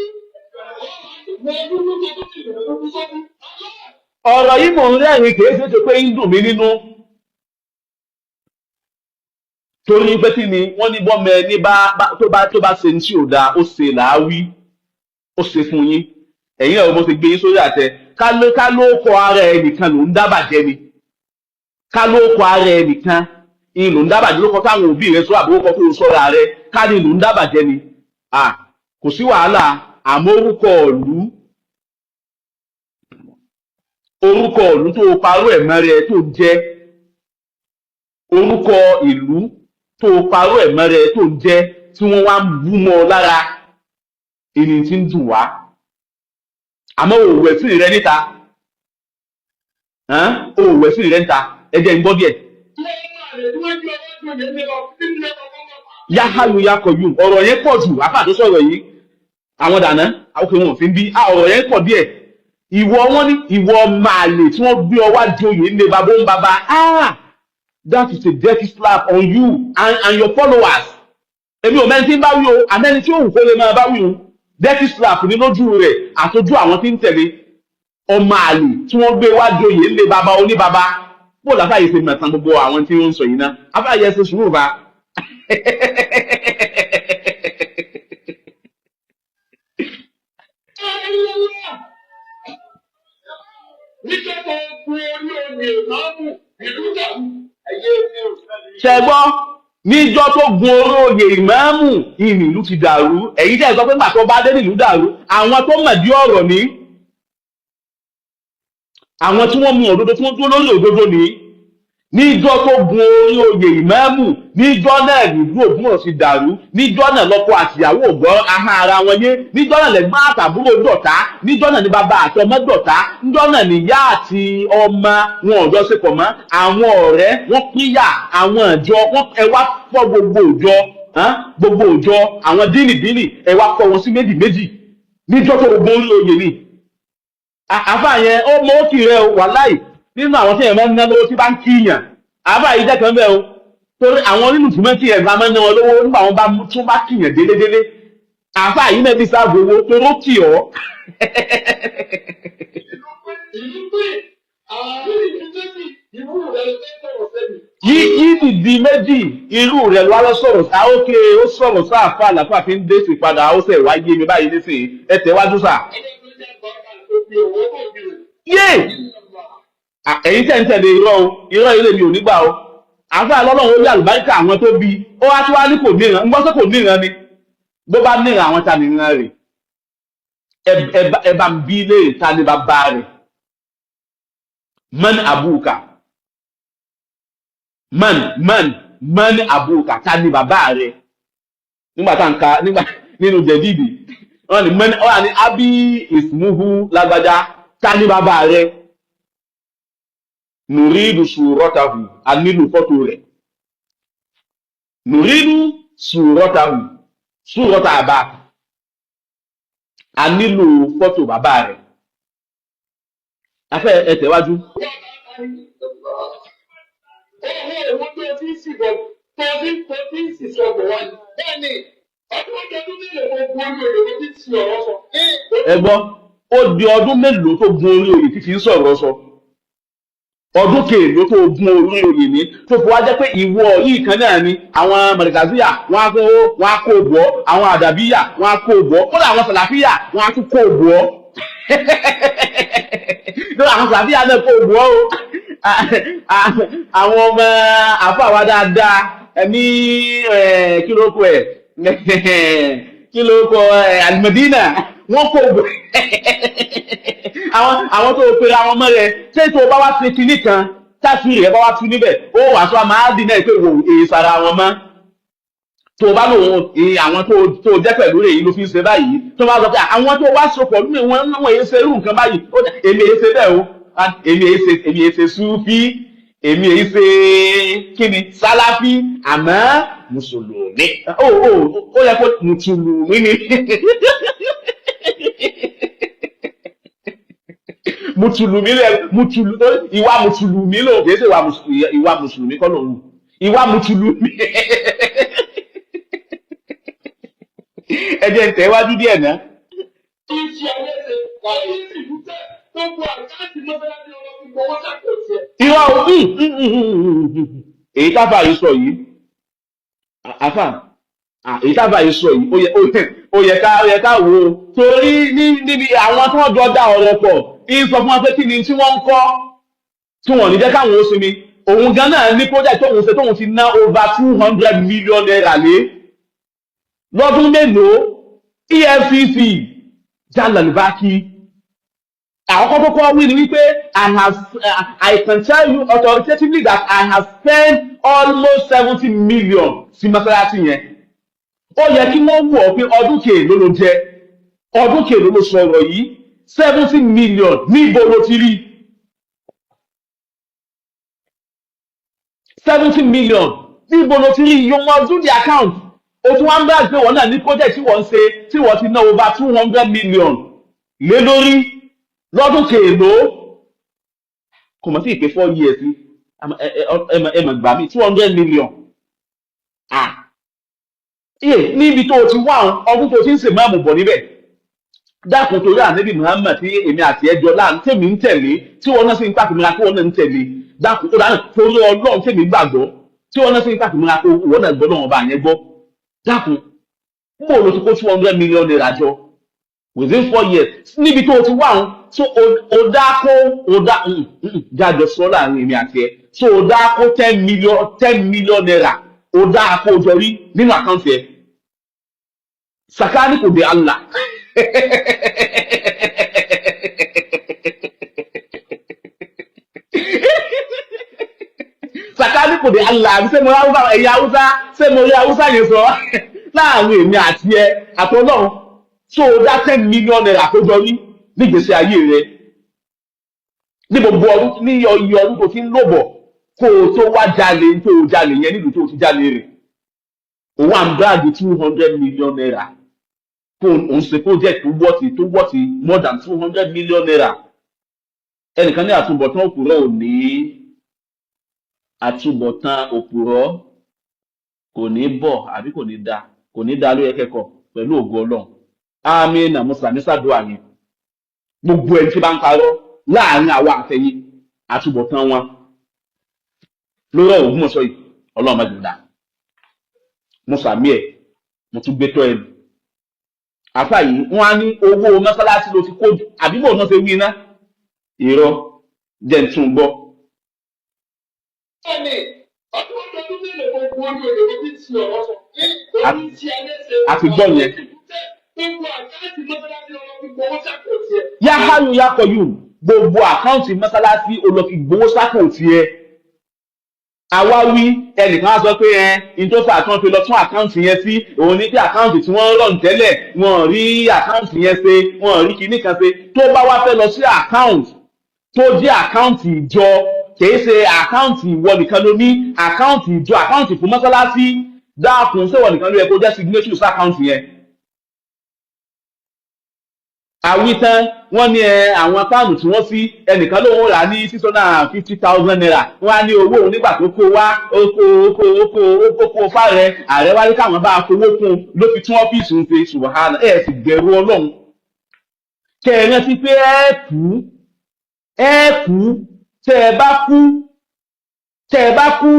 wọ́n dúró tó tó ti rẹ̀ lórí sọ́dún. Ọ̀rọ̀ yìí mò ń rẹ́rìn, kìí ṣe pé ń dùn mí nínú, torí pé kí ni wọ́n ní bọ́mọ ẹni tó bá ṣe ní tí ò dáa, ó ṣe làáwí, ó ṣe fún yín. Ẹ̀yin náà mo ti gbé yín sórí àtẹ. Ká ló kọ ara ẹ nìkan ló ń dábàjẹ́ ni, ká ló kọ ara ẹ nìkan ni ló ń dábàjẹ́, ló kọ táwọn òbí rẹ sọ àbúrò kọ tó sọ́ra rẹ, ká ní ló ń dábàjẹ́ ni, kò sí wàhálà. Àmọ́ orúkọ ìlú, orúkọ ìlú tó parọ́ ẹ̀ mọ́rẹ́ tó jẹ́, orúkọ ìlú tó parọ́ ẹ̀ mọ́rẹ́ tó jẹ́, tí wọ́n wá ń bú mọ́ ọ lára, ìní tí ń dùn wá. Àmọ́ òwò ẹ̀sìn rẹ níta, òwò ẹ̀sìn rẹ níta, ẹ jẹ́ ń gbọ́ díẹ̀. Yáháyò yakọ̀yù, ọ̀rọ̀ yẹn pọ̀ jù. Àfáà tó sọ̀rọ̀ yìí, àwọn dàná àwọn wọn ò fi ń bí ọ̀rọ̀ yẹn pọ̀ díẹ̀. Ìwọ wọn ní ìwọ màlè tí wọ́n gbé ọ wá joyè ní bàbá ń bàbá, that is a dirty slap on you and your followers. Èmi ò mẹ́ni tí ń bá wí o, àmẹ́ni tí òun kò lè máa bá wí o. Dirty slap ní lójú rẹ̀ àtọjú àwọn tí ń tẹ̀lé. Ọmọ àlè tí wọ́n gbé wá joyè ní bàbá oníbàbá, bó làfáàyè ṣe mọ̀tàn gbogbo àwọn tí ó ń sọ yìí ná, àfáàyè ṣe sùúrù bá. Ṣe gbọ́ Níjọ́ tó gun orí oyè ìmáàmù, ìrìn ìlú ti dàrú. Ẹ̀yin tẹ́ ẹ sọ pé gbà tó bá dé nílùú dàrú, àwọn tó mọ̀dí ọ̀rọ̀ ní, àwọn tí wọ́n mú òdodo, tí wọ́n dúró lórí òdodo ní, níjọ́ tó gun orí oyè ìmáàmù, níjọ́ náà nílùú Ògbómọ̀ṣọ́ ti dàrú. Níjọ́ náà lọ́kọ àtìyàwó gbọ́ ahọ́n ara wọn yé. Níjọ́ náà lẹ́gbọ́n àtàbúrò dọ̀tá. Níjọ́ náà ní bàbá àti ọmọ dọ̀tá. Níjọ́ náà níyá àti ọmọ wọn ò jọ ṣe pọ̀ mọ́. Àwọn ọ̀rẹ́ wọ́n pínyà. Àwọn ìjọ wọn, ẹ wá fọ́ gbogbo ìjọ, gbogbo ìjọ àwọn dínìdínì, ẹ wá fọ́ wọn sí méjì méjì níjọ́ tó gun orí oyè ni. Àfà yẹn ó mọ ó kì rẹ o. Wàláì, nínú àwọn tí èèyàn máa ń ná lówó tí bá ń kíyàn, àfà yìí jẹ́ kan bẹ́ẹ̀ o, torí àwọn onílùtùmọ̀ tí ẹ̀ bá máa ń ná wọn lówó nígbà wọn bá tún bá kíyàn délédélé. Àfà yìí náà ti sáàbò owó torí ó kì ọ́. Ìlú pé àárín ìlú méjì, irú rẹ̀ ló sọ̀rọ̀ sẹ́mi. Yí yí dìdí méjì, irú rẹ̀ ló wá lọ sọ̀rọ̀ sá. Ókè, ó sọ̀rọ̀ sá. Àfà àlàfà fi ń dé sí padà, ó sẹ̀ wá yé mi báyìí nísìnyí. Ẹ tẹ̀wájú sà. Ẹni tó jẹ́ bàbá tó fi owó tó bí rẹ̀. Yé, ẹ̀yin tẹ̀ ń tẹ̀lé irọ́ o, irọ́ ilé mi ò ní gbà o. Àfà lọ́lọ́run ó yí àlùbáríkà àwọn tó bí. Ó wá tí wá ní kò níran ń gbọ́ sí, kò níran ni. Bó bá níran, àwọn ta níran rẹ̀? Ẹ bá ń bí léèrè, ta ni bàbá rẹ̀? Man abuka? Man man man abuka? Ta ni bàbá rẹ̀? Nígbà tá n ka nígbà nínú jẹ̀dídì, wọ́n ní man, wọ́n ní abi ismuhu lágbájá. Ta ni bàbá rẹ̀? Nùrídù sùrọ́tàhù, a nílò fọ́tò rẹ̀. Nùrídù sùrọ́tàhù, sùrọ́tà àbá, a nílò fọ́tò bàbá rẹ̀. Afẹ́ ẹ tẹ̀wájú. Owó tó ti ń sì bọ̀, tó ti ń sì sọ bọ̀ wá ní. Bẹ́ẹ̀ni, ọdún mélòó tó gun orí oyè tó ti ń sì ọ̀rọ̀ sọ? Ẹ gbọ́, ó di ọdún mélòó tó gun orí oyè fífi ń sọ̀rọ̀ sọ? Ọdún kèèló tó gun orí oyè ní tó fi wá jẹ́ pé ìwọ yìí kan náà ni àwọn mọ̀lẹ́kàzíyà wọ́n á kó bọ́, àwọn àdàbíyà wọ́n á kó bọ́, kódà àwọn sàlàfíà wọ́n á tún kó bọ́. Lórí àwọn sàlàfíà náà kó bọ́ o, àwọn ọmọ àfàwà dáadáa ní kí ló kọ ẹ, kí ló kọ ẹ, Alimọdínà, wọ́n kó bọ́ àwọn tó pera àwọn ọmọ rẹ. Ṣé tó bá wá ṣe kinní kan, táṣìírí rẹ bá wá tú níbẹ̀, ó wàá sọ máa dín náà pé wò èyí sara wọn mọ́? Tó bá lòun àwọn tó jẹ́ pẹ̀lú rẹ̀ yìí ló fi ń ṣe báyìí, tó bá sọ pé àwọn tó wá so pọ̀lú mi, wọ́n èyí ṣe irú nǹkan báyìí, èmi èyí ṣe bẹ́ẹ̀ o, èmi èyí ṣe súfí, èmi èyí ṣe kíni sáláfí, àmọ́ mùsùlùmí, ó yẹ kó mùsùlùmí ni. Mùsùlùmí lẹ, mùsùlùmí, ìwà mùsùlùmí lò, kìí ṣe ìwà mùsùlùmí kọ́ lòun, ìwà mùsùlùmí. Ẹ jẹ́ n tẹ̀wájú díẹ̀ náà. Kí n ṣe ayé ṣe, ayé sì lú tẹ́, gbogbo àkáǹtì mọ́sálásí ọlọ́ fi gbowó sápò tiẹ̀. Irọ́ o, èyí táfà yìí sọ yìí, àfà, èyí táfà yìí sọ yìí, ó yẹ ká wò ó, torí níbi àwọn tí wọ́n jọ dá ọ̀rọ̀ pọ̀ ń sọ fún wọn pé kí ni tí wọ́n ń kọ́ tí wọ́n ní jẹ́ káwọn ó sinmi. Òun gan náà ní project tóun ṣe, tóun ti ná over ₦200 million lé lọ́dún mélòó. EFCC jalálùbákí, àkọ́kọ́ tó kọ́ wí ni wípé I can tell you authoritatively that I have spent almost 70 million sí mọ́sálásí yẹn. Ó yẹ kí wọ́n wọ̀ ọ́ pé ọdún kèèló ló jẹ, ọdún kèèló ló sọ̀rọ̀ yìí? 70 million, níbo ló ti rí 70 million? Níbo ló ti rí? You must do the account. O tún wá ń bá pé wọ́n náà ní project tí wọ́n ń ṣe, tí wọ́n ti ná over 200 million lé lórí lọ́dún kèèló. Kò mọ̀ sí ìpè 4 years ni. Ẹ mọ̀ gbà mí, 200 million, ah, iye níbi tó o ti wá ọdún tó o ti ń sèmáàmù bọ̀ níbẹ̀. Dákun, torí ànábì Muhammad tí èmi àti ẹjọ́ láàánú tèmi ń tẹ̀lé, tí wọn náà sì ń pàtó mìíràn kó wọn náà ń tẹ̀lé. Dákun, ó dáná torí Ọlọ́run tèmi gbàgbọ́, tí wọn náà sì ń pàtó mìíràn kó wọn náà gbọ́ náà, ọba yẹn gbọ́. Dákun, bó o lọ ti kó ₦200 million jọ within 4 years níbi tó o ti wá òun? So o dá kó o dá jájọ sọ láàrin èmi àti ẹ, so o dá kó 10 million, ₦10 million. Ó dá àkójọ rí nínú account ẹ̀ sakani kò dé Allah. Sakani kò dé Allah. Àbí ṣé mo rí Haúsá, ẹ̀yà Haúsá, ṣé mo rí Haúsá yẹn sọ láàrin èmi àti ẹ àtọ́lọ́run? Tó o dá ₦10 million àkójọ rí nígbèsè ayé rẹ ní gbogbo ọdún, ní iye ọdún tó ti ń lò bọ̀ kó o tó wá jalè, tó o jalè yẹn, nílùú tó o ti jalè rè, òun à ń brag ₦200 million kó òun ṣe project tó worth more than ₦200 million. Ẹnìkan ní àtúbọ̀tán òpùrọ̀ ò ní, àtúbọ̀tán òpùrọ̀ kò ní bọ̀ àbí kò ní da, kò ní da ló yẹ kẹ́kọ̀ọ́ pẹ̀lú ògo Ọlọ́run. Àmín. Musa ní sàdúrà yẹn. Gbogbo ẹni tí bá ń parọ́ láàrin àwa àtẹ̀yìn, àtúbọ̀tán wọn lórí ọ̀rọ̀ Ògbómọ̀ṣọ́ yìí, Ọlọ́run má jù dá. Mo sàmí ẹ̀, mo tún gbé tọ́ ẹ lù. Àfà yìí, wọ́n á ní owó mọ́sálásí ló fi kó, àbí bò náà ṣe wí iná irọ́ jẹ́ ń tún gbọ́. Ẹni ọdún ọdún mélòó gbogbo orí òde ló fi ń ṣe ọ̀rọ̀ sọ ní orí tí a lè ṣe. A ti gbọ́ yẹn. Gbogbo account mọ́sálásí ọlọ́ fi gbowó sápò tiẹ̀. Yáháyò yákọ̀yù, gbogbo account mọ́sálásí ó lọ fi gbowó sápò tiẹ̀. Àwa wí, ẹnìkan á sọ pé ẹ n tó fà tán fi lọ tún account yẹn sí òun ní pé account tí wọ́n rọ̀ tẹ́lẹ̀, wọ́n rí account yẹn ṣe, wọ́n rí kinní kan ṣe. Tó bá wá fẹ́ lọ sí account tó jẹ́ account ìjọ, kìí ṣe account ìwọ nìkan ló ní account ìjọ, account fún mọ́sálásí, dákun, ṣé ìwọ nìkan ló yẹ kó jẹ́ signatory sí account yẹn? Àwítán, wọ́n ní ẹ àwọn fáànù tí wọ́n sí, ẹnìkan lóun rà ní ₦650,000. Wọ́n á ní owó òun nígbà tó kó wá, ó kó ó kó ó kó ó kó fáàrẹ ààrẹ wáyé káwọn bá fowó kún un ló fi tún ọ́fíìsì ń ṣe. Ṣùgbọ́n ẹ sì bẹ̀rù Ọlọ́run, kẹ ẹ rántí pé ẹ kú, ẹ kú. Tẹ ẹ bá kú, tẹ ẹ bá kú,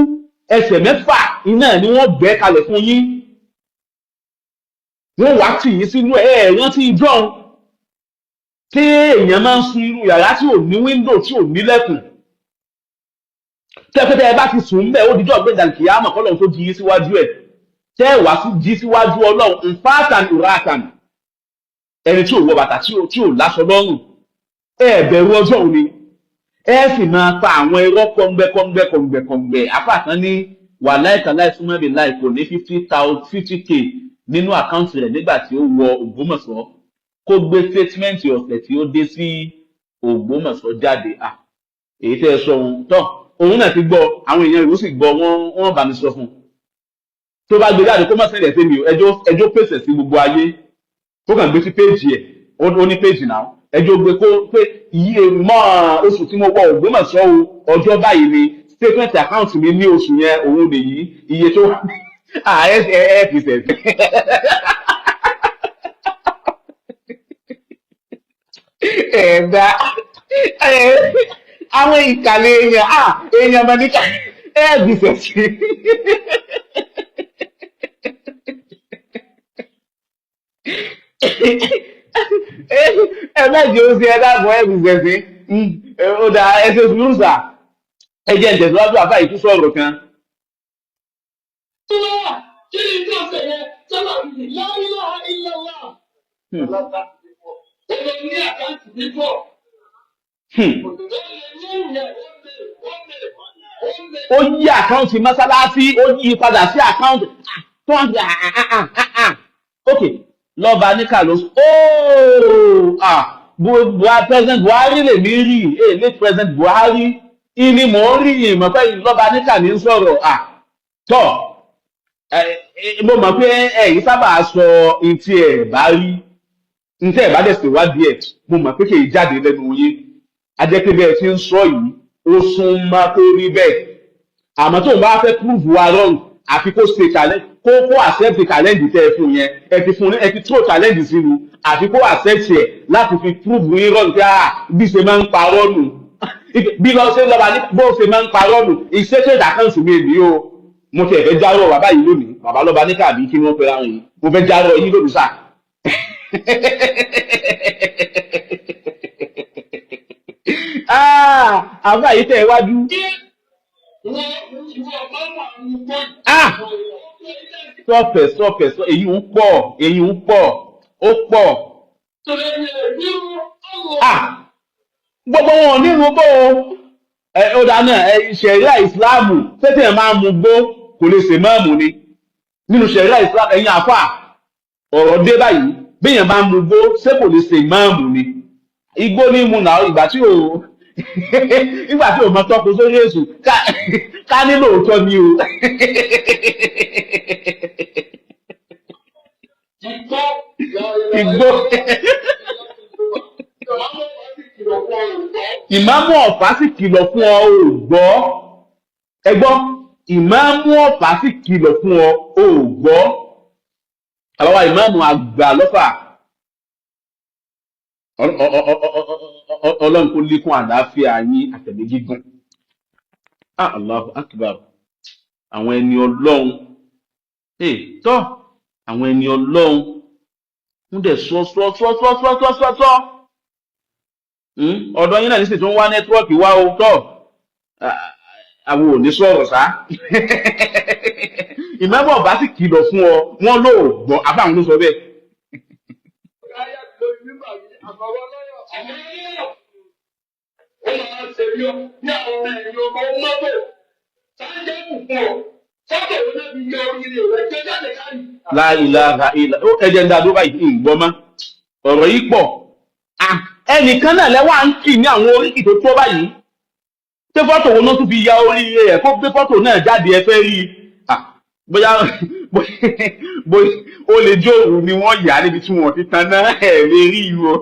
ẹsẹ̀ mẹ́fà iná ni wọ́n gbẹ́ kalẹ̀ fún yín, wọ́n wá tì yín sínú ẹ̀. Ẹ rántí ijọ́ tí èèyàn máa ń sun irú yàrá tí ò ní window, tí ò nílẹ̀kùn, tẹ́pẹ́tẹ́ ẹ bá ti sùn ńbẹ̀, ó dijọ́ gbẹ̀dà kìyàmọ̀ kọ́lọ́run tó jí yín síwájú ẹ̀, tẹ́ ẹ wá sí jí síwájú Ọlọ́run nfàtàn ìràtàn, ẹni tí ò wọ bàtà, tí ò láṣọ lọ́rùn. Ẹ bẹ̀rù ọjọ́ òní, ẹ sì máa pa àwọn irọ́ kọ́ngbẹ́ kọ́ngbẹ́ kọ́ngbẹ́ kọ́ngbẹ́. Apá ní wàláì tàláì súnmọ́ bí láì kò ní 50,000, 50K nínú account rẹ̀ nígbà tí ó wọ Ògbómọ̀ṣọ́. Kó gbé statement ọ̀sẹ̀ tí ó dé sí Ògbómọ̀ṣọ́ jáde. À èyí tẹ́ ẹ sọ ohun tọ́, òun náà ti gbọ́, àwọn èèyàn ìlú sì gbọ́, wọ́n bá mi sọ fún un. Tó bá gbé jáde, kó má ṣẹlẹ̀ sí mi o. Ẹjọ́ ẹjọ́ pèsè sí gbogbo ayé, kó kàn gbé sí page ẹ̀. Ó ní page náà. Ẹjọ́ gbé kó pé iye mọ́ oṣù tí mo wọ Ògbómọ̀ṣọ́ o, ọjọ́ báyìí ni statement account mi ní oṣù yẹn, òun nìyí, iye tó ẹ ẹ ẹ fi sẹ̀ sí. Ẹ̀dá àwọn ìkàlẹ̀ èèyàn, èèyàn mọ̀ níkà ẹ̀ fi sẹ̀ sí. Ẹ mẹ́jọ ó ṣe, ẹ dáàbò, ẹ fi sẹ̀ sí. Ó dáa, ẹ ṣe sùúrù sà, ẹ jẹ́ ìtẹ̀síwájú. Àbá yìí tún sọ̀rọ̀ kan. Kí ni tó ṣe yẹn? Sọ́lá la ilaha illallah. Ó lè ní account bíbọ̀. Ó yí account mọ́sálásí, ó yí padà sí account tó ń gbà. Ok, lọ́ba ní kàló ooo. President Buhari lè mí rí, late President Buhari ìní mò ń rí ìmọ̀ pé lọ́ba níkà ní sọ̀rọ̀. Tọ́ mo mọ̀ pé ẹ̀yin sábà sọ ntí ẹ̀ bá rí, ntí ẹ̀ bá dẹ̀ ṣèwádìí ẹ̀, mo mọ̀ pé kì í jáde lẹ́nu yín. A jẹ́ pé bẹ́ẹ̀ ti ń sọ yìí, ó sún mọ́ kó rí bẹ́ẹ̀. Àmọ́ tóun bá fẹ́ prove wa wrong, àfi kó ṣe challenge, kó accept challenge tẹ́ ẹ fún yẹn. Ẹ ti fún, ẹ ti throw challenge sínú, àfi kó accept ẹ̀ láti fi prove yín wrong pé ah, bí ṣe máa ń parọ́ nù, bí lọ ṣe lọ́ba ní bó ṣe máa ń parọ́ nù. Iṣẹ́ tó account mi èmi o, mo ti ẹ̀fẹ́ járọ̀ bàbá yìí lónìí, bàbá lọ́ba ní kàbí kí wọ́n pera wọn yìí, mo fẹ́ járọ̀ yín lónìí sáà. Àbá yìí tẹ̀ wájú. Ìwọ máa wà ní igbó yìí. Ah, sọfẹ sọfẹ sọ, èyí ń pọ̀, èyí ń pọ̀, ó pọ̀. Ah, gbogbo wọn ò ní irun bó o. Ẹ ó dáná ẹ, ṣẹ̀ríà ìsìláàmù tètè máa mú gbó kò lè ṣe mọ́ọ̀mù ni nínú ṣẹ̀ríà ìsìláàmù. Ẹ̀yin àfà, ọ̀rọ̀ dé báyìí, béèyàn bá mú gbó, ṣé kò lè ṣe mọ́ọ̀mù ni? Igbó ní mu náà, ìgbà tí ò mọ tọ́kù sórí èṣù ká nílò òótọ́ ni o. Igbó. Ìmáàmù Ọ̀fà sì kìlọ̀ fún ọ, ò gbọ́. Ẹ gbọ́, ìmáàmù Ọ̀fà sì kìlọ̀ fún ọ, ò gbọ́. Àbáwá ìmáàmù àgbà lọ́fà, Ọlọ́run kó lékún àlàáfíà yín àtẹ̀mí gígùn. Ah, Allahu Akbar, àwọn ẹni Ọlọ́run tọ́, àwọn ẹni Ọlọ́run ń dẹ̀ sọ sọ sọ sọ sọ sọ sọ sọ. Ọ̀dọ̀ yín náà ní sì tún wá network wá o. Tọ́, àwọn ò ní sọ̀rọ̀ sá. Ìmáàmù Ọ̀fà sì kìlọ̀ fún ọ, wọ́n lò gbọ́. Àbáwọn ló sọ bẹ́ẹ̀. Ó máa ṣe bí ó ní àwọn ọmọ ẹ̀yìn ọmọ mọ́tò sáńjẹ́kù fún ọ fọ́tò òun náà fi yọ oríire rẹ̀ gbé jáde káyìí. La ilaha illa ó. Ẹ̀jẹ̀ ń da dúró báyìí, ń gbọ́ mọ́, ọ̀rọ̀ yìí pọ̀. Ẹnìkan náà lẹ́wà ń kì ní àwọn oríkì tó tó báyìí. Ṣé fọ́tò wo ló tún fi ya oríire ẹ̀? Kó gbé fọ́tò náà jáde, ẹ fẹ́ rí i. Bóyá bóyá ó lè jó òru ni wọ́n yà á níbi tí wọ́n ti tan náà, ẹ̀ lè rí i o.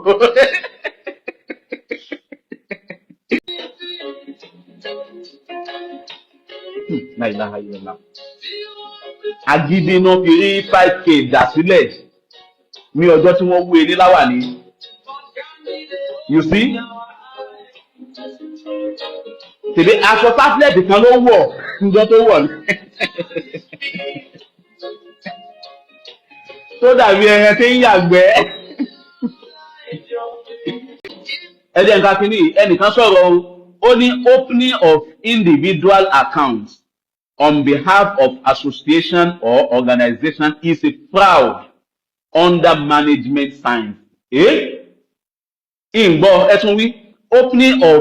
La ilaha illallah. Agídí náà fi rí 5K dà sílẹ̀ ní ọjọ́ tí wọ́n wú e ní láwàní. You see? Tèmi aṣọ sáfílẹ̀tì kan ló wọ̀ níjọ́ tó wọ̀ ní. Tó dàbí ẹran tí ń yàgbẹ́. Ẹ jẹ́ nǹkan kínní, ẹnìkan sọ̀rọ̀ o, ó ní opening of individual accounts on behalf of association or organization is a fraud under management science. Eh? Ìgbọ́, ẹ tún wí, opening of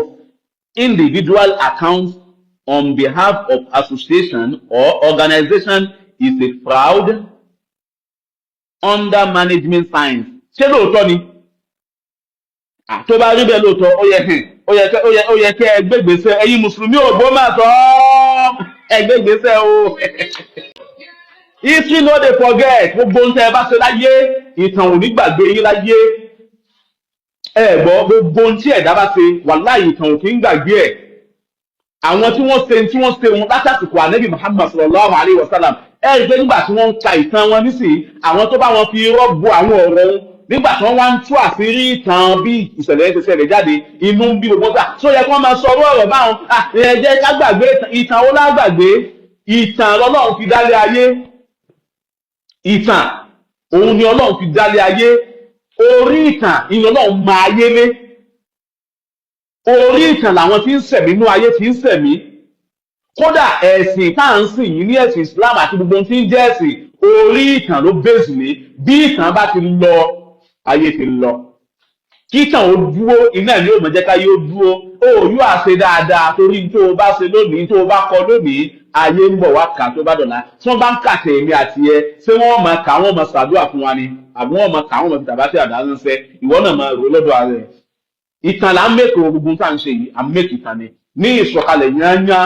individual accounts on behalf of association or organization is a fraud under management science. Ṣé lóòótọ́ ni? Tó bá rí bẹ́ẹ̀ lóòótọ́, ó yẹ hàn, ó yẹ kẹ́ ẹ gbégbèsè. Ẹ̀yin mùsùlùmí Ògbómọ̀ṣọ́, ẹ gbégbèsè o. History no dey forget. Gbogbo ohun tẹ́ ẹ bá ṣe láyé, ìtàn ò ní gbàgbé yín láyé. Ẹ gbọ́, gbogbo ohun tí ẹ̀dá bá ṣe, wàláhì, ìtàn ò kí ń gbàgbé ẹ̀. Àwọn tí wọ́n ṣe tí wọ́n ṣe wọn látàsìkò ànábì Muhammad sallallahu alayhi wa sallam, ẹ rí i pé nígbà tí wọ́n ń ka ìtàn wọn nísìnyí, àwọn tó bá wọn fi irọ́ bo àwọn ọ̀rọ̀ wọn, nígbà tí wọ́n wá ń tú àṣírí ìtàn bí ìṣẹ̀lẹ̀ yẹn ti ṣẹlẹ̀ jáde, inú ń bí gbogbo gbà tó yẹ kí wọ́n máa sọ ọ̀rọ̀ báwọn. Ẹ jẹ́ ká gbàgbé ìtàn ó lágbàgbé ìtàn lọ́lọ́run fi dálé ayé. Ìtàn òun ni Ọlọ́run fi dálé ayé. Orí ìtàn ìyẹn Ọlọ́run máa yé lé. Orí ìtàn làwọn tí ń sẹ̀mí inú ayé tí ń sẹ̀mí. Kódà ẹ̀sìn tá à ń sìn yìí ní ẹ̀sìn Islam àti gbogbo ohun tí ń jẹ́ ẹ̀sìn, orí ìtàn ló bèsì ní. Bí ìtàn bá ti lọ, ayé ti lọ. Kí ìtàn ó dúró, iná ní òmò jẹ́ ká yóò dúró. Ó yóò àṣe dáadáa, torí tó o bá ṣe lónìí, tó o bá kọ lónìí, ayé ń bọ̀ wá kà tó bá dọ̀la. Tí wọ́n bá ń kà tèmi àti ẹ, ṣé wọ́n máa kà, wọ́n máa ṣàdúrà fún wa ni, àbí wọ́n máa kà, wọ́n máa fi tàbá sí àdá ránṣẹ́? Ìwọ náà máa rò lọ́dọ̀ ara ẹ̀. Ìtàn là ń mẹ́kọ̀ọ́. Gbogbo tá à ń ṣe yìí, à ń mẹ́kì ìtàn ni ní ìsọ̀kalẹ̀ yányá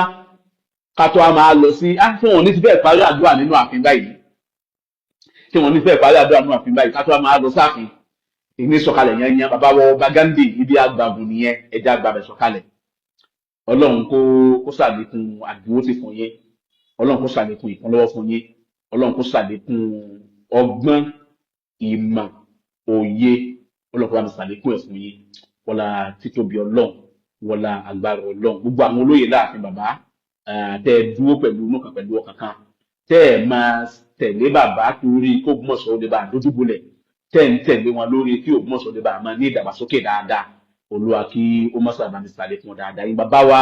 ká tó a máa lọ sí á. Tí wọn ní ti fẹ́ parí àdúrà nínú ààfin báyìí, tí wọn ní ti fẹ́ parí àdúrà nínú ààfin báyìí, ká tó a máa lọ sáàfin ní sọ̀kalẹ̀ yányá. Bàbá wọ ọba Gandhi, ibi àgbàbù nìyẹn, ẹja àgbàbẹ̀ sọ̀kalẹ̀. Ọlọ́run kó ṣàlékún àdúró ti fún yín. Ọlọ́run kó ṣàlékún ìkúnlọ́wọ́ fún yín. Ọlọ́run kó ṣàlékún ọgbọ́n, ìmọ̀, òye. Ọlọ́run kó bá mi ṣàlékún ẹ̀ fún yín. Wọlá títóbi Ọlọ́run, wọlá agbára Ọlọ́run. Gbogbo àwọn olóyè láàfin bàbá, tẹ́ ẹ dúró pẹ̀lú inú kan, pẹ̀lú ọkàn kan, tẹ́ ẹ máa tẹ̀lé bàbá torí kó Ògbómọ̀ṣọ́ ó lè bá àdójúbolẹ̀, tẹ́ ẹ ń tẹ̀lé wọn lórí kí Ògbómọ̀ṣọ́ lè bá máa ní ìdàgbàsókè dáadáa, Olúwa kí ó má sábà ní ṣàlékún dáadáa yín. Bàbá wa,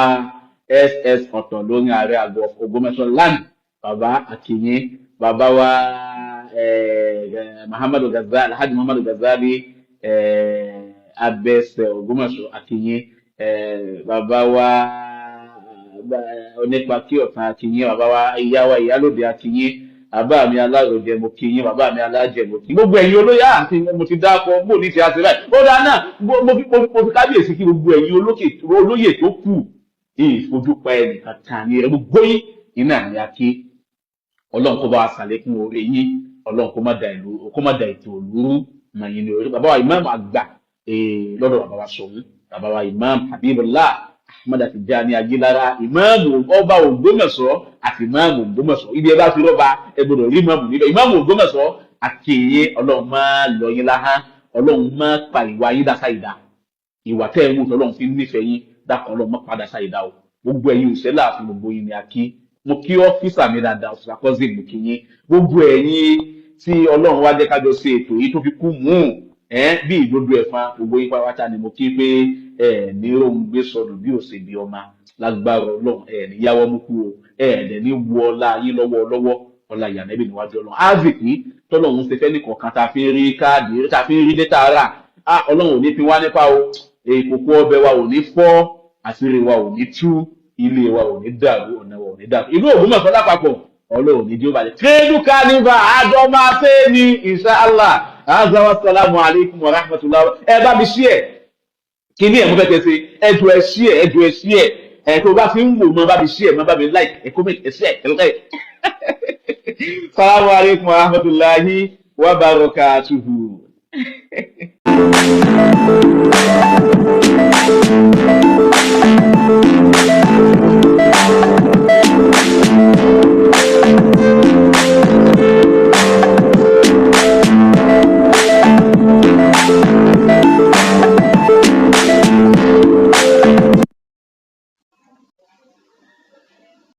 ss ọ̀tọ̀ lórí ààrẹ àgọ́ Ògbómọ̀ṣọ́ land, bàbá akínyìn, bàbá wa Muhammadu Ghazali, Alhaji Muhammadu Ghazali, abẹsẹ̀ Ògbómọ̀ṣọ́, akínyìn, bàbá wa onípa kí ọ̀tàn, akínyìn, bàbá wa, ìyá wa ìyálòdì, akínyìn, bàbá mi aláròjẹ, mo kí yín, bàbá mi alájẹ, mo kí gbogbo ẹ̀yin olóyè àti mo ti dákọ bó ní ti àṣẹ báyìí. Ó dáa náà, mo fi kábíyèsí kí gbogbo ẹ̀yin olóyè tó kù, ìfojú pa ẹnìkan kan ní ẹ, gbogbo yín iná ní a kí. Ọlọ́run kó bá wa ṣàlékún oore yín, Ọlọ́run kó má da ìlú, kó má da ètò òlúrú mọ̀ yín ní orí. Bàbá wa ìmáàmù àgbà lọ́dọ̀ bàbá wa Ṣọ̀ún, bàbá wa Imam Habibullah Ahmad Tijani Ayilara, ìmáàmù ọba Ògbómọ̀ṣọ́ àti ìmáàmù Ògbómọ̀ṣọ́, ibi ẹ bá fi rọ́ba, ẹ gbọ́dọ̀ rí ìmáàmù níbẹ̀. Ìmáàmù Ògbómọ̀ṣọ́ àti èyí, Ọlọ́run máa lọ yín láhán, Ọlọ́run máa pa ìwà yín dá sáìdá. Ìwà tẹ́ ẹ ń wò tọ́lọ́run fi ń nífẹ̀ẹ́ yín, dákan Ọlọ́run má padà sáìdá o. Gbogbo ẹ̀yin òṣèlú àfi gbogbo yín ni a kí. Mo kí officer mi dáadáa, officer cousin, mo kí yín. Gbogbo ẹ̀yin tí Ọlọ́run wá jẹ́ kájọ ṣe ètò yìí tó fi kú mú ẹ bí ìdodo ẹ̀fọn, gbogbo yín pátápátá ni mo kí pé ẹ ní òun gbé sọnù bí òsè bí ọmọ lágbára Ọlọ́run. Ẹ ní yáwọ́ mú kú o, ẹ dẹ̀ ní wọ ọlá yín lọ́wọ́ lọ́wọ́, ọlá ìyànẹ́bí níwájú Ọlọ́run. Azìkí tọ́lọ́run ṣe fẹ́ nìkọ̀ọ̀kan tá a fi ń rí káàdì, tá a fi ń rí data rà á, Ọlọ́run ò ní fi wá nípa o. Ìkòkò ọbẹ̀ wa ò ní fọ́, àṣírí wa ò ní tú, ilé wa ò ní dàrú, ọ̀nà wa ò ní dàrú, ìlú Ògbómọ̀ṣọ́ lápapọ̀, Ọlọ́run ní jí ó balẹ̀. Cradle Carnival àjọ máa ṣe ní inshallah. Azza salamu alaykum wa rahmatulah. Ẹ bá mi ṣí ẹ kí ní ẹ̀ mo fẹ́ kẹ́ ṣe, ẹ jù ẹ ṣí ẹ, ẹ jù ẹ ṣí ẹ. Ẹ tó bá fi ń wò mọ́, bá mi ṣí ẹ mọ́, bá mi like, ẹ comment, ẹ share, ẹ like. Salamu alaykum wa rahmatulahi wa barakatuhu.